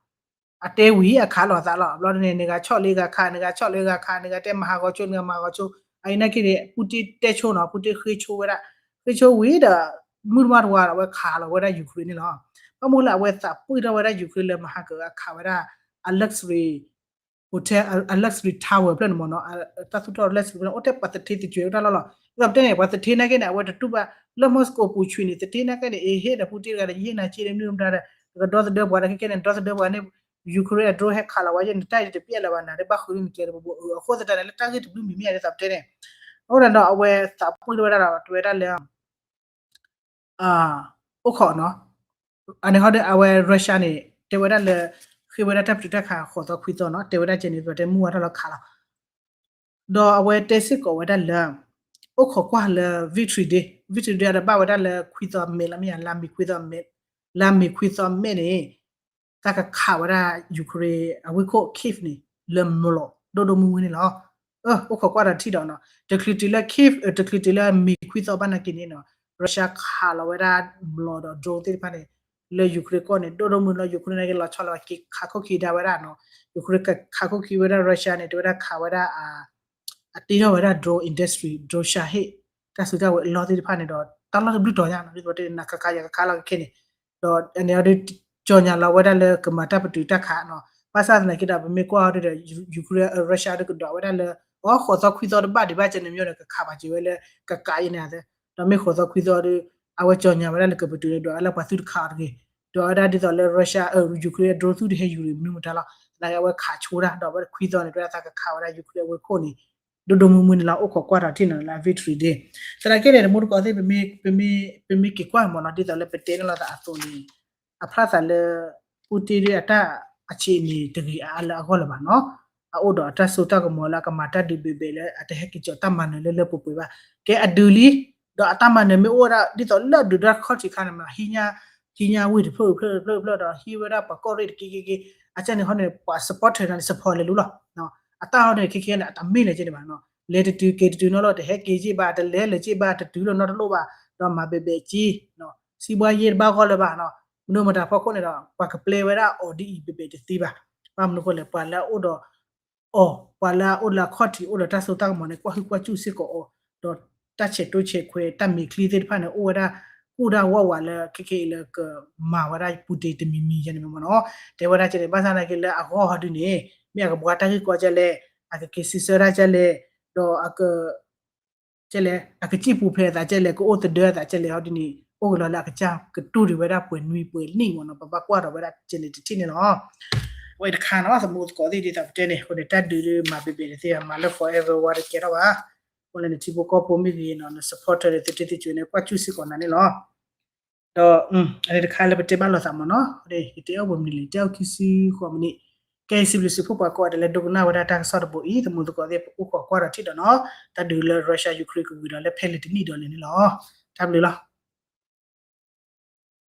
အတဲဝံၤအခးလိာ်သးလီၤ. ဘျီန့ၣ် နဂၤဆီၣ်လၢဂၤခး နဂၤဆီၣ်လၢဂၤခး နဂၤတဲမၤဟးဂီၤဆိ နဂၤမၤဟးဂီၤဆိ အအံၤနာ်က့န့ၣ် Putin တဲဆိနီၤ Putin ဃ့ဆိဝဲဒၣ် ဃ့ဆိဝံၤဒီး မုၢ်တဝါတဝါဒီး အဝဲခးလီၤဝဲဒၣ် Ukraine န့ၣ်လီၤ. ဘၣ်မနုၤလၢအဝဲသးပှံၢ်ထီၣ်ဝဲဒၣ် Ukraine လၢမဟါကအခးဝဲဒၣ် အ luxury hotel အ luxury tower ဖျၢၣ်န့ၣ်မ့ၢ်နီၤ တၢ်သူၣ်ထီၣ် luxury ဖျၢၣ်န့ၣ် အိၣ်ထဲပှၤသထ့သကွဲးဝဲဒၣ်လီၤလီၤ. ဒ်သိးပတဲန့ၣ် ပှၤသထ့နာ်က့န့ၣ် အဝဲတတူၢ်ဘၣ် လၢ Moscow ပူၤဆွံန့ၣ် သထ့နာ်က့န့ၣ် အဟ့ၣ်ဒီး Putin တဂၤဒီး ယဟ့ၣ်နၤက့ဒီး မနုၤမတၤဒီး နကဒီသဒၢပှၤဒီး ခဲခဲန့ၣ် ဒီသဒၢပှၤန့ၣ် Ukraine အ drone ဟဲခးလီၤဝဲယဲန့ၣ် တၢ်အံၤတပျဲလၢၤဘၣ်နၤ ဒ်ဘၣ်ဃုာ်လၢနကျဲတဘိဘိ အဃိသတးန့ၣ် လၢတၢ်ဂ့ၢ်တဘျုးမံၤမ့ၢ်ယါဒ်သိးပတဲန့ၣ် အဃိဒီး အဝဲသးပှံၢ်ထီၣ်ဝဲဒၣ်ဒီး တဲဝဲဒၣ်လၢ အိၣ်ခိးနီၤ အန့ၣ်ဟီဒီး အဝဲ Russia န့ၣ် တဲဝဲဒၣ်လၢ ဃ့ဝဲဒၣ်တၢ်ပတုာ်တၢ်ခးဃိးသီခွံသီနီၤ တဲဝဲဒၣ်ကဲန့ၣ် တဲမုၢ်ဝါထီၣ်လီၤခးလီၤ ဒီးအဝဲတဲစ့ၢ်ကီးဝဲဒၣ်လၢ အိၣ်ခိးကွၢ်လၢ victory day, victory day အတဘၣ်ဝဲဒၣ်လၢခွံသီမဲာ်လီၤမ့ၢ်ဧါ လါမ့ၤခွံသီမဲာ်, လါမ့ၤခွံသီမဲာ်န့ၣ် တၢ်ကခးဝဲဒၣ် Ukraine အဝ့ၢ်ခိၣ် Kyiv န့ၣ် လၢမျိာ်ဒိၣ်ဒိၣ်မုၢ်မုၢ်န့ၣ်လီၤ. အိၣ်ခိးကွၢ်ဒီးထံၣ်ဒီးနီၤ တချုးတုၤလၢ Kyiv တချုးတုၤလၢမ့ၤခွံသီဘၣ်နာ်က့န့ၣ်နီၤ Russia ခးလီၤဝဲဒၣ်မျိာ်ဒီး drone သ့ၣ်တဖၣ်န့ၣ် လၢ Ukraine ကီၢ်န့ၣ် ဒိၣ်ဒိၣ်မုၢ်လီၤ Ukraine နာ်က့လီၤဆီလီၤက့ၤခးခိၣ်ခံဒါဝဲဒၣ်နီၤ Ukraine ခးခိၣ်ခံဝဲဒၣ် Russia န့ၣ် တဲဝဲဒၣ်ခးဝဲဒၣ် အတ့ထီၣ်ဝဲဒၣ် drone industry, drone ဆါဟ့ၣ် တၢ်စုတၢ်ဝဲၤအလီၢ်သ့ၣ်တဖၣ်န့ၣ်ဒီး တၢ်လီၢ်တဘျုးတီၤညါနီၤ ဒ်သိးပတဲန့ၣ် နၤခးခးယၤခးခးလီၤက့ၤခဲန့ၣ် ဒီးန့ၣ်အီၤဒ် ကၠီညါလီၤဝဲဒၣ်လၢကမၤတၢ်ပတုာ်တၢ်ခးနီၤ ဘၣ်ဆၣ်သနာ်က့ဒီး ပမ့ၢ်ကွၢ်အီၤဒ်ဒီး Ukraine Russia ဒ်ကဒီးဝဲဒၣ်လၢ အီ ဃိးသီခွံသီတဘၣ်ဒံးဘၣ်ကဲန့ၣ်မ့ၢ်ဒီး ကခးဘၣ်က့ၤဝဲလၢ ကကးအံၤန့ၣ် ဒီးမ့ၢ်ဃိးသီခွံသီဒီး အဝဲကၠီၤညါဝဲဒၣ်လၢကပတုာ်လၢဒွးဝဲလၢပှၤသုတခးအီၤတဂ့ၤ, ဒွးဝဲဒၣ်ဒ်သိးလၢ Russia, Ukraine အ drone သုတဟဲယူၤရံၤမနုၤမတၤလီၤ. သနာ်က့အဝဲခးဆိဒၣ် ဒီးအဝဲခွံသီန့ၣ် တဲဝဲဒၣ်သးကခးဝဲဒၣ် Ukraine အဝ့ၢ်ခိၣ်န့ၣ် ဒိၣ်ဒိၣ်မုၢ်မုၢ်န့ၣ်လီၤ. အိၣ်ခိးကွၢ်ထီၣ်ထံၣ်န့ၣ်လၢအ victory day. သနာ်က့န့ၣ် တမူတကိးသ့ၣ် ပမ့ၢ်က့ၤကွၢ်မ့ၢ်နီၤ ဒ်သိးလၢပတဲန့ၣ်လိာ်သးအသိးန့ၣ် အဖျါသးလၢ Putin ဒ်အတၢ်အဆံးန့ၣ်တဂ့ၤအါအါလၢအဂီၢ်လၢၤဘၣ်နီၤ. အအိၣ်ဒီးအတၢ်စိတၢ်ကမီၤလၢအကမၤတၢ်ဒုးဘဲးဘဲးလၢအတဟဲက့ၤကၠီၤတၢ်မၤနၢၤလၢလၢပှဲၤပှဲၤဘၣ်. ကဲအဒုးလံ, ဒီးအတၢ်မၤနၢၤမ့ၢ်အိၣ်ဝဲဒၣ်ဒ်သိးလၢအဒုးတၢ်ခီၣ်ထံးခါန့ၣ်မး ဟံးညါဝ့ၢ်တဖျၢၣ်တဖျၢၣ်တဖျၢၣ်တဖျၢၣ်ဒီးဟံးဝဲဒၣ်ပှၤကီၢ်ရ့ၣ်တက့က့က့, အကၢ်န့ၣ်ဟီန့ၣ် ပှၤ supporter န့ၣ် support လဲၤလိၤလီၤ. အတၢ်ဟီန့ၣ် ခဲခဲန့ၣ် အတမ့ၢ်လၢၤက့န့ၣ်ဘၣ်နီၤ. လဲၤတတုၤက့ၤတတုၤနီၤလီၤ တဟဲက့ၤက့ဘၣ် တလဲၤလၢၤက့ဘၣ် တတုၤလီၤနီတလိၣ်ဘၣ်, ဒီးမၤဘဲးဘဲးက့ စံးဘှါယ့ၢ်တဘၣ်ဂီၢ်လၢၤဘၣ်နီၤ. မနုၤမတၤဖီခိၣ်န့ၣ်ဒီး ပှၤကပျဲဝဲဒၣ်အီၤဒ်အံၤဘဲးဘဲးတသ့ဘၣ်. ဘၣ်မနုၤဃိလဲၣ် ပှၤလၢအအိၣ်ဒီး အီၤ ပှၤလၢအအိၣ်လၢအခီၣ်ထံးအိၣ်ဒီးတၢ်စိတၢ်ကမီၤန့ၣ် ကွၢ်ဟုၣ်ကွၢ်စူၣ်စ့ၢ်ကီးအီၤ, ဒီးတၢ်ဆဲးတိဆဲးခွဲးတၢ်မဲာ်ချံသ့ၣ်တဖၣ်န့ၣ် အိၣ်ဝဲဒၣ် ကူၣ်ဒၣ်ဝီၢ်ဝးလၢခဲခဲအံၤလၢကမၤဝဲဒၣ် Putin တမံၤမံၤယဲန့ၣ်မ့ၢ်နီၤ. တဲဝဲဒၣ်ကဲန့ၣ် ဘၣ်ဆၣ်သနာ်က့လၢအဂီၢ်ဟီဒုန့ၣ် မ့ၢ်အကဘှါတၢ်ဂ့ၢ်ကီကဲလဲၣ်, အကက့ၤစံးဆၢတၢ်ကဲလဲၣ်, ဒီးအက ကဲလဲၣ် အကစံၣ်ပူၤဖျဲးအသးကဲလဲၣ် ကအိၣ်သဒၢအသးကဲလဲၣ်ဟီဒ်န့ၣ် အိၣ်ကလီၤလၢအကစၢ်ကတူၢ်ဒံးဝဲဒၣ်ပှဲၤနွံပှဲၤနံၣ်မ့ၢ်နီၤ. ပဘၣ်ကွၢ်ဒီးဝဲဒၣ်ကဲန့ၣ်တထံၣ်န့ၣ်လီၤ. အဝဲတခါနီၤ သမူသကိးသ့ၣ်ဒ်သိးပတဲန့ၣ် အဃိန့ၣ် တၢ်ဒုးဒုးမၤဘဲးဘဲးတသ့ဘၣ် မၤလၢ forever war တကဲထီၣ်ဘၣ်. အဃိလၢနထံဖိကီၢ်ဖိမ့ၢ်ဂ့ၤနီၤ န supporter န့ၣ် သုတ့သုစၢၤန့ၣ် ကွၢ်စူၣ်စ့ၢ်ကီးနၤန့ၣ်လီၤ. ဒီး အန့ၣ်တခါလၢပတဲဘၣ်လိာ်သးမ့ၢ်နီၤ ယတဲအိၣ်ပှဲၤမံၤလံ တဲအိၣ်ခံဆံဃိးမံၤနံး, ကဲ စံးဘျုးစံးဖှိၣ်ပှၤကိးဂၤဒဲးလၢဒိကနၣ်ဝဲဒၣ်တၢ်ကစီၣ်တဘိအံၤ သမူသကိးသ့ၣ် ပအိၣ်ခိးကွၢ်ဒီးထံၣ်ဒီးနီၤ တၢ်ဒုးလၢ Russia Ukraine ကဝံၤဒီးလၢဖဲလံာ်တနံၣ်ဒီးလဲၣ်န့ၣ်လီၤ. တၢ်ဘျုးလီၤ.